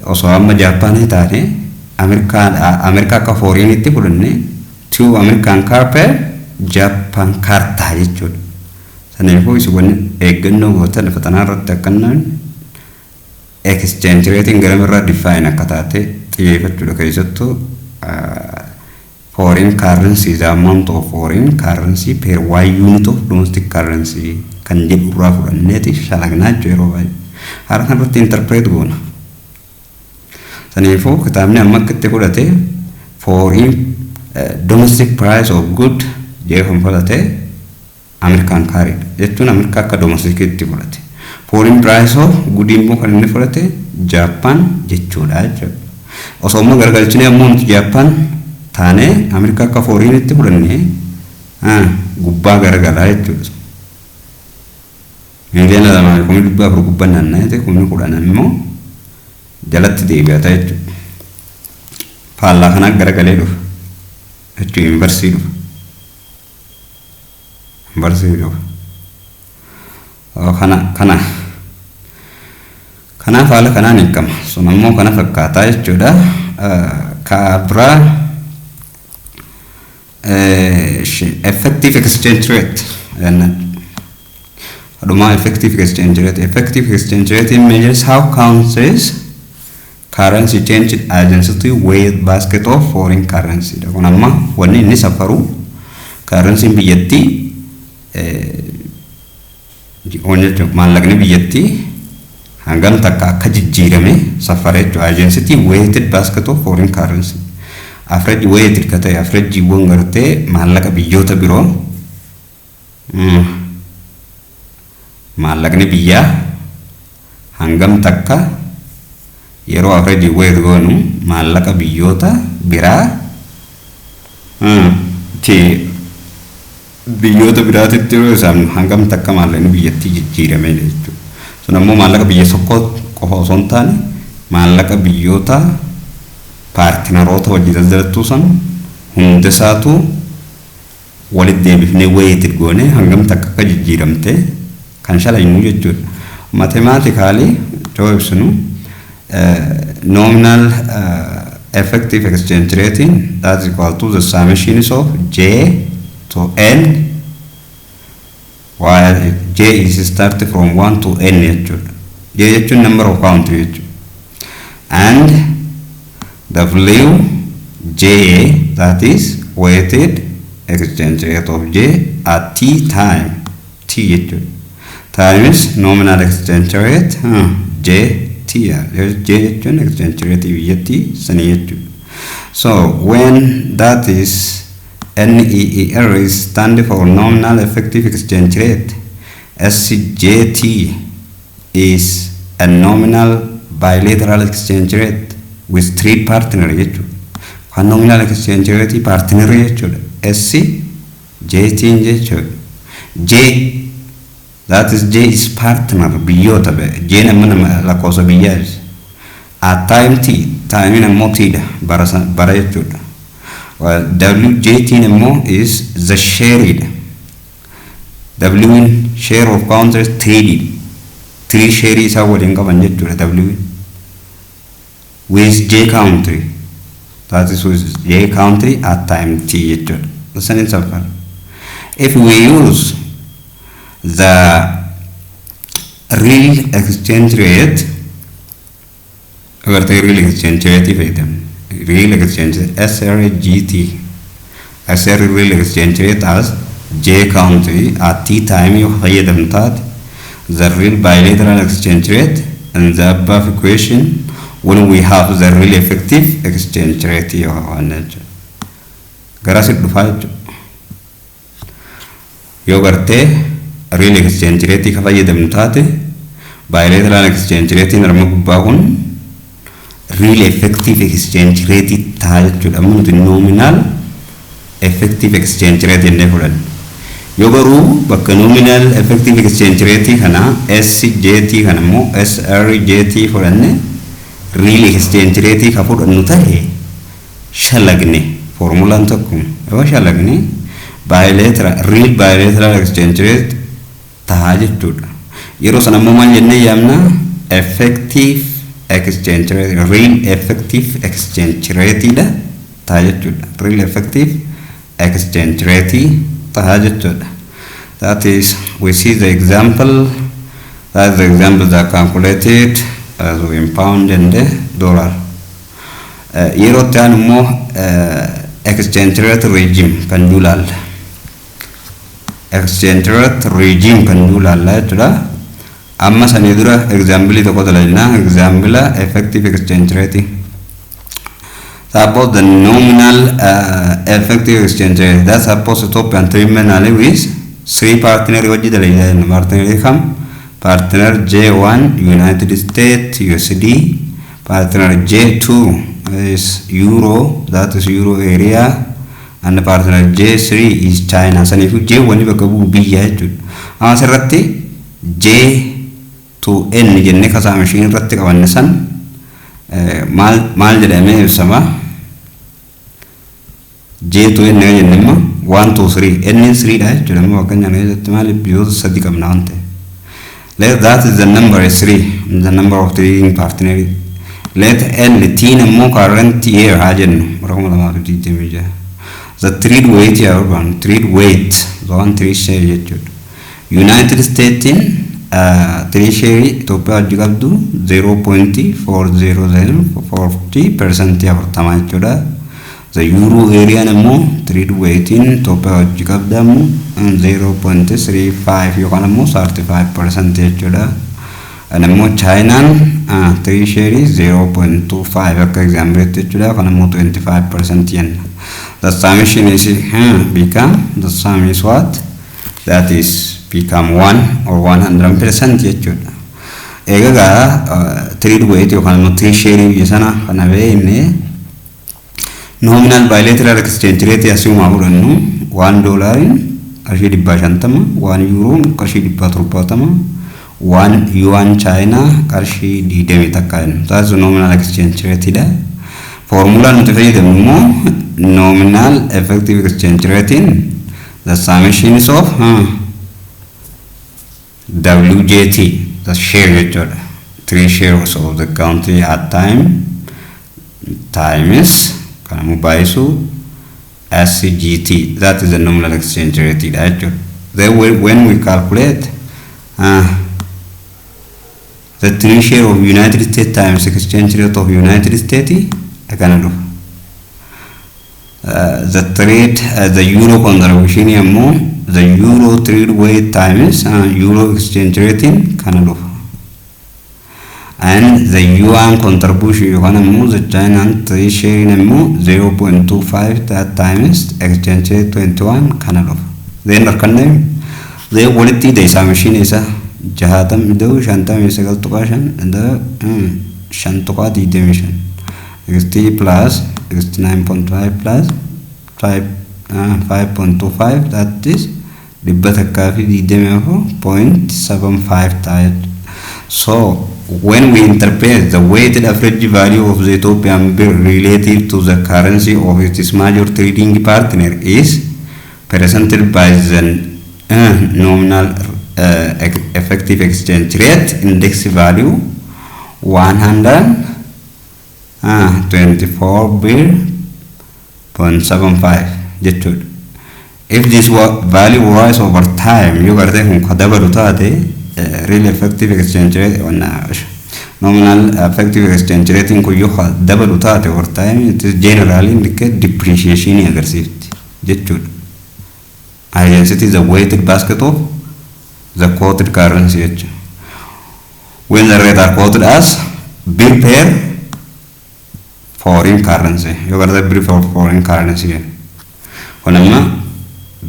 osoo amma Jaappaanii taate, Ameerikaa akka foreignitti fudhanne, two American car per Japan car ta'a jechuudha. Saniifuu isin wanni eeggannoo gootan lafa tanaa irratti akkanaan exchange rating garamirraa define akka taate xiyyeeffachuudha. Keessattuu foreign currency, the amount of foreign currency per one unit of domestic currency kan jedhu irraa fudhanneeti shalagnaa jechuudha yeroo baay'ee. Haala kanarratti interpret goona. Saniifuu kitaabni amma akka itti fudhate foreign domestic price of good jedhee kan fudhate American caridha. Jechuun Ameerikaa akka domesticitti fudhate. Foreign price of good immoo kan inni fudhate Japan jechuudha jechuudha. Osoo immoo garagalchinee ammoo nuti Japan taanee Ameerikaa akka foreignitti fudhannee, gubbaa garagalaa jechuudha. 2,400,000 gubbaa naanna'ee 10,000 immoo jalatti deebi'ata jechuudha. Faallaa kanaa garagalee dhufa jechuudha, inverse dhufa. Inverse dhufa. Kana kanaaf haala kanaan hiikama. Sun ammoo kana fakkaataa jechuudha. Ka biraa effective exchange rate jennaan. Dhuma effective exchange rate. Effective exchange rate measures how countries currency change against the weight basket of foreign currency. Kun amma wanni inni safaru currency biyyattii jechuun maallaqni biyyattii hangam takka akka jijjiirame safara jechuudha. Against weighted basket of foreign currency. Average weighted ka ta'e, averageiiwwan gartee maallaqa biyyoota biroo, maallaqni biyyaa hangam takka yeroo average weight goonu maallaqa biyyoota biraa ti biyyoota biraatitti yeroo isaan hangam takka maallaqni biyyattii jijjiirame jechuudha. Sun ammoo maallaqa biyya tokkoo qofa osoo hin taane maallaqa biyyoota partneroota hojii daldalattuu san hundisaatu walitti deebifnee weighted goone hangam takka akka jijjiiramte kan shalaynu jechuudha. Mathematically yoo ibsinu, nominal effective exchange rate, that is equal to the summation of j to n, while j is start from 1 to n jechuudha. J jechuun number of country jechuudha. And W J, that is weighted exchange rate of J at t time t jechuudha. Times nominal exchange rate J T, J jechuun exchange rate biyyattii sanii jechuudha. So when that is NEER is stand for nominal effective exchange rate, SJT is a nominal bilateral exchange rate with three partner jechuudha. Kan nominal exchange rate partner jechuudha. SJT jechuudha. J That is, J is partner biyyoota, J nama nama lakkoofsa biyyaa ibsa. At time T, time immoo T dha, bara bara jechuudha. WJT immoo is the share dha. W in share of countries trade, trade share isaa waliin qaban jechuudha W with J country. That is with J country at time T jechuudha. Sanin safar. If we use the real exchange rate, agartee, real exchange rate fayyadamne, real exchange SRGT, SR real exchange rate as J country at T time yoo fayyadamnu taate, the real bilateral exchange rate in the above equation, when we have the real effective exchange rate yoo qabaanne jechuudha. Gara si dhufaa jechuudha. Yoo gartee real exchange rate ka fayyadamnu taate, bilateral exchange rate arma gubbaa kun real effective exchange rate ta'a jechuudha. Amma nuti nominal effective exchange rate jennee fudhanne. Yoo garuu bakka nominal effective exchange rate kana SJT kana immoo SRJT fudhanne, real exchange rate ka fudhannu ta'e, shalagne formulaan tokko yoo shalagne bilateral, real bilateral exchange rate ta'a jechuudha. Yeroo sana immoo maal jennee yaamna? Effective exchange rate, real effective exchange rate dha ta'a jechuudha. Real effective exchange rate ta'a jechuudha. That is, we see the example, that is the example that calculated as in pound and dollar. Yeroo itti aanu immoo exchange rate regime kan jiru ilaalla. Exchange rate regime kan jiru ilaalla jechuudha. Amma sanii dura example tokko dalagnaa, example effective exchange rate. Suppose the nominal effective exchange rate, that suppose Ethiopian terminally with three partner wajji dalagaa jenna. Partner kam? Partner J1, United States USD, partner J2 is Euro, that is Euro area, and partner J3 is China. Saniifuu J1 bakka bu'u biyya jechuudha. Amma asirratti J to N jennee kasaa machine irratti qabanne san maal maal jedhamee ibsama? J to N yoo jenne immoo 1 2 3, N 3 dha jechuudha. Amma bakka nyaan keessatti maaliif biyyoota sadi qabna waan ta'eef. Let that is the number is 3, the number of trading partner. Let L T immoo current year haa jennu, bara 2026. The trade weight yaa barbaannu, trade weight yookaan trade share jechuudha. United States trade share Itoophiyaa wajji qabdu 0.40, 40%, 40 jechuudha. The Euro area immoo trade weightiin Itoophiyaa wajji qabdamu 0.35 yookaan immoo 35% jechuudha. Immoo Chaayinaan trade share 0.25 akka example jechuudha, yookaan immoo 25% jenna. The summation is become, the sum is what? That is become 1 or 100% jechuudha. Egaa trade weight yookaan immoo trade share biyya sana kana beekne, nominal bilateral exchange rate asiumaa fudhannu, 1 doolaariin qarshii 150, 1 yuuroon qarshii 170, 1 yuan Chaayinaa qarshii 21 jennu. That's nominal exchange rate dha. Formulaan nuti fayyadamnu immoo nominal effective exchange rate, the summations of WJT, the share jechuudha. Three shares of the country at time times kanamu baay'isu SGT, that is the nominal exchange rate dha jechuudha. Then when we calculate the three share of United States times exchange rate of United States, akkana dhufa. The trade the euro contribution immoo the euro trade weight times euro exchange rate kana dhufa. And the yuan contribution yookaan immoo the China trade share immoo 0.25, that times exchange rate 21 kana dhufa. Then harkanne, then walitti hidha isaa machine isa 60 ida'u 59.5 ida'u 5.25, 60 plus 69.5 plus 5, 5.25, that is 124.75 ta'a jechuudha. So when we interpret the weighted average value of the Ethiopian birr relative to the currency of its major trading partner is presented by the nominal effective exchange rate index value 124 birr 0.75 jechuudha. If this value rise over time, yoo gartee kun ka dabalu taate, real effective exchange rate, nominal effective exchange rate kun yoo ka dabalu taate over time, it is generally indicate depreciation agarsiifti jechuudha. Against the weighted basket of the quoted currency jechuudha. When the rate are quoted as birr per foreign currency, yoo gartee birr for foreign currency kun amma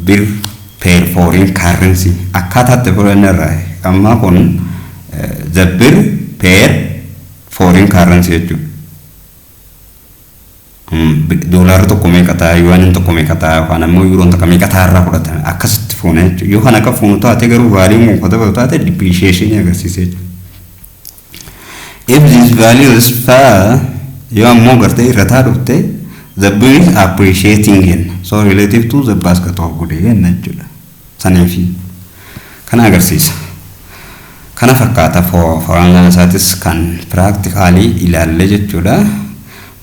birr per foreign currency akkaataatti fudhanne irraa amma kun the birr per foreign currency jechuudha. Doolaarri tokko meeqa ta'a, yuwaaniin tokko meeqa ta'a, yookaan ammoo yuuroon tokko meeqa ta'a irraa fudhatame akkasitti fuuna jechuudha. Yoo kan akka fuunu taate garuu value kun dabalu taate depreciation agarsiisa jechuudha. If this value is fall, yoo ammoo gartee irra taa dhufte, the birr is appreciating jenna. So relative to the basket of goods jenna jechuudha. Saniifi kana agarsiisa. Kana fakkaata fooraan isaatis kan practically ilaalle jechuudha.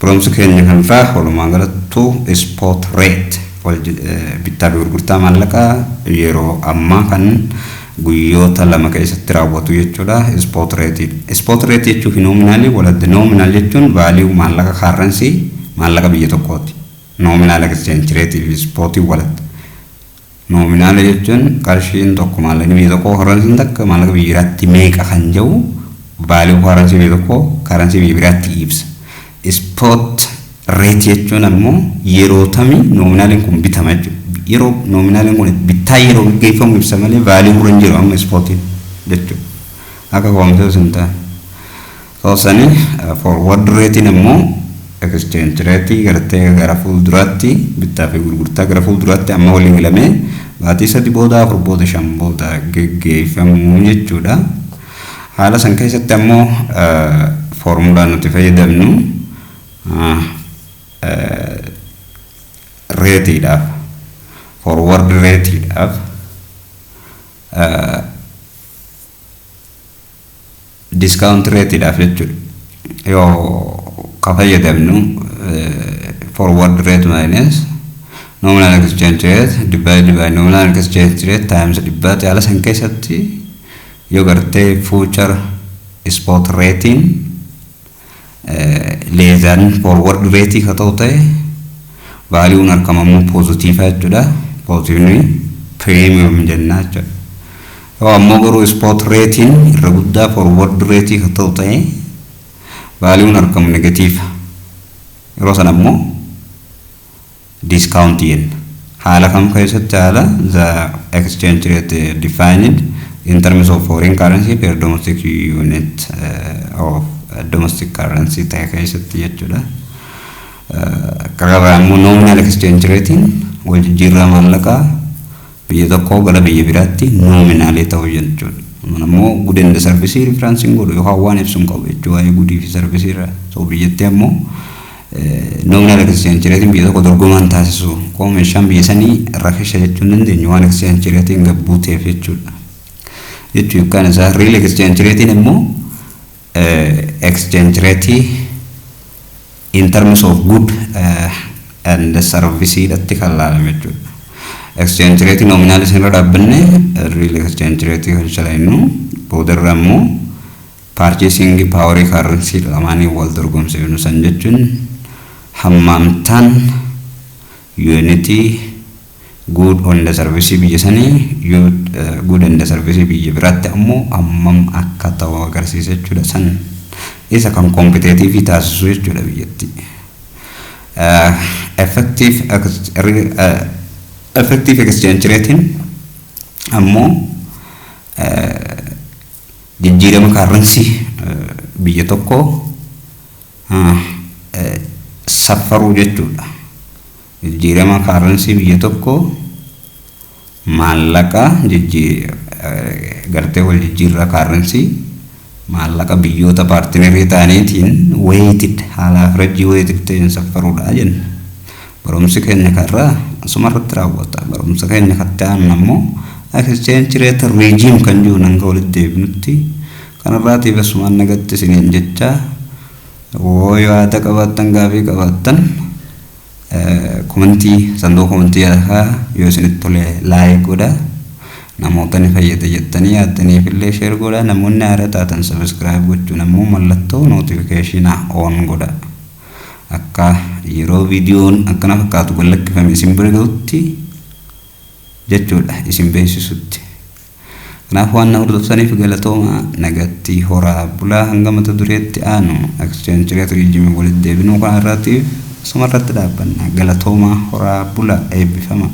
Barumsi keenya kan irraa walumaa galattuu spot rate bittaa fi gurgurtaa maallaqaa yeroo ammaa kan guyyoota 2 keessatti raawwatu jechuudha. Spot rate. Spot rate jechuun nominal walatti nominal jechuun value maallaqa currency maallaqa biyya tokkooti. Nominal exchange rate fi spot walatti. Nominal jechuun qarshiin tokko maallaqni biyya tokkoo currency takka maallaqa biyya biraatti meeqa kan jedhu value currency biyya tokkoo currency biyya biraatti ibsa. Spot rate jechuun ammoo yeroo tamii nominaliin kun bitama jechuudha. Yeroo nominaliin kun bittaa yeroo gaggeeffamu ibsa malee value irra hin jiru amma spotiin jechuudha. Akka koomtee hin taane. Toosanii forward ratein ammoo exchange rate gartee gara fuulduraatti bittaa fi gurgurtaa gara fuulduraatti amma waliin galamee baatii 3 booda, 4 booda, 5 booda geggeeffamuu jechuudha. Haala san keessatti ammoo foormulaan nuti fayyadamnu rateiidhaaf, forward rateiidhaaf, discount rateiidhaaf jechuudha. Yoo ka fayyadamnu forward rate minus nominal exchange rate divided by nominal exchange rate times dhibbaati. Haala san keessatti yoo gartee future spot ratein less than forward rate ka ta'u ta'e valueun argamamuu positive jechuudha. Positiveni premium jennaa jechuudha. Yoo ammoo garuu spot ratein irra guddaa forward rate ka ta'u ta'e valueun argamu negative. Yeroo sana ammoo discount jenna. Haala kam keessatti? Haala the exchange rate defined in terms of foreign currency per domestic unit of domestic currency ta'e keessatti jechuudha. Karaa immoo nominal exchange ratein wal jijjiirraa maallaqaa biyya tokkoo gara biyya biraatti nominal ta'uu jechuudha. Kun ammoo good and service reference godhu yookaan waan ibsu hin qabu jechuudha waa'ee goodii fi service irraa. So biyyattii ammoo nominal exchange ratein biyya tokko dorgomaan taasisu koo meeshaan biyya sanii rakisha jechuu hin dandeenyu waan exchange ratein gabbuuteef jechuudha. Jechuu yookaan isaa real exchange ratein immoo exchange rate in terms of good and service dhatti kan laalame jechuudha. Exchange rate nominal isin irra dhaabbanne real exchange rate kan shalaynu boodarra immoo purchasing power currency lamaanii wal dorgomsiifnu. San jechuun hammamtaan unit good and service biyya sanii good and service biyya biraatti ammoo hammam akka ta'u agarsiisa jechuudha. San isa kan competitive taasisu jechuudha biyyatti. Effective exchange ratein ammoo jijjiirama currency biyya tokko saffaruu jechuudha. Jijjiirama currency biyya tokko Maallaqa gartee wal jijjiirraa currency maallaqa biyyoota partnerii ta'aniitiin weighted, haala average weighted ta'een saffaruudha jenna. Barumsi keenya karraa asuma irratti raawwata. Barumsa keenya katti aanu ammoo exchange rate regime kan jiru hanga walitti deebinutti kanarraatiif asumaan nagatti isiniin jecha, woo yaada qabaattan, gaafii qabaattan, commentii sanduuqa commentii yoo isinitti tole like godhaa, namoota ni fayyada jettanii yaaddaniif illee share godhaa, namoonni haaraa taatan subscribe gochuun ammoo mallattoo notificationaa on godha, akka yeroo viidiyoon akkana fakkaatu gallakkifame isin bira gahutti jechuudha, isin beeksisutti. Kanaaf waan na hordoftaniif galatooma, nagatti horaa bulaa. Hanga mata dureetti aanu exchange rate regime walitti deebinuu kana irraatiif asuma irratti dhaabbanna. Galatooma, horaa bulaa, eebbifama.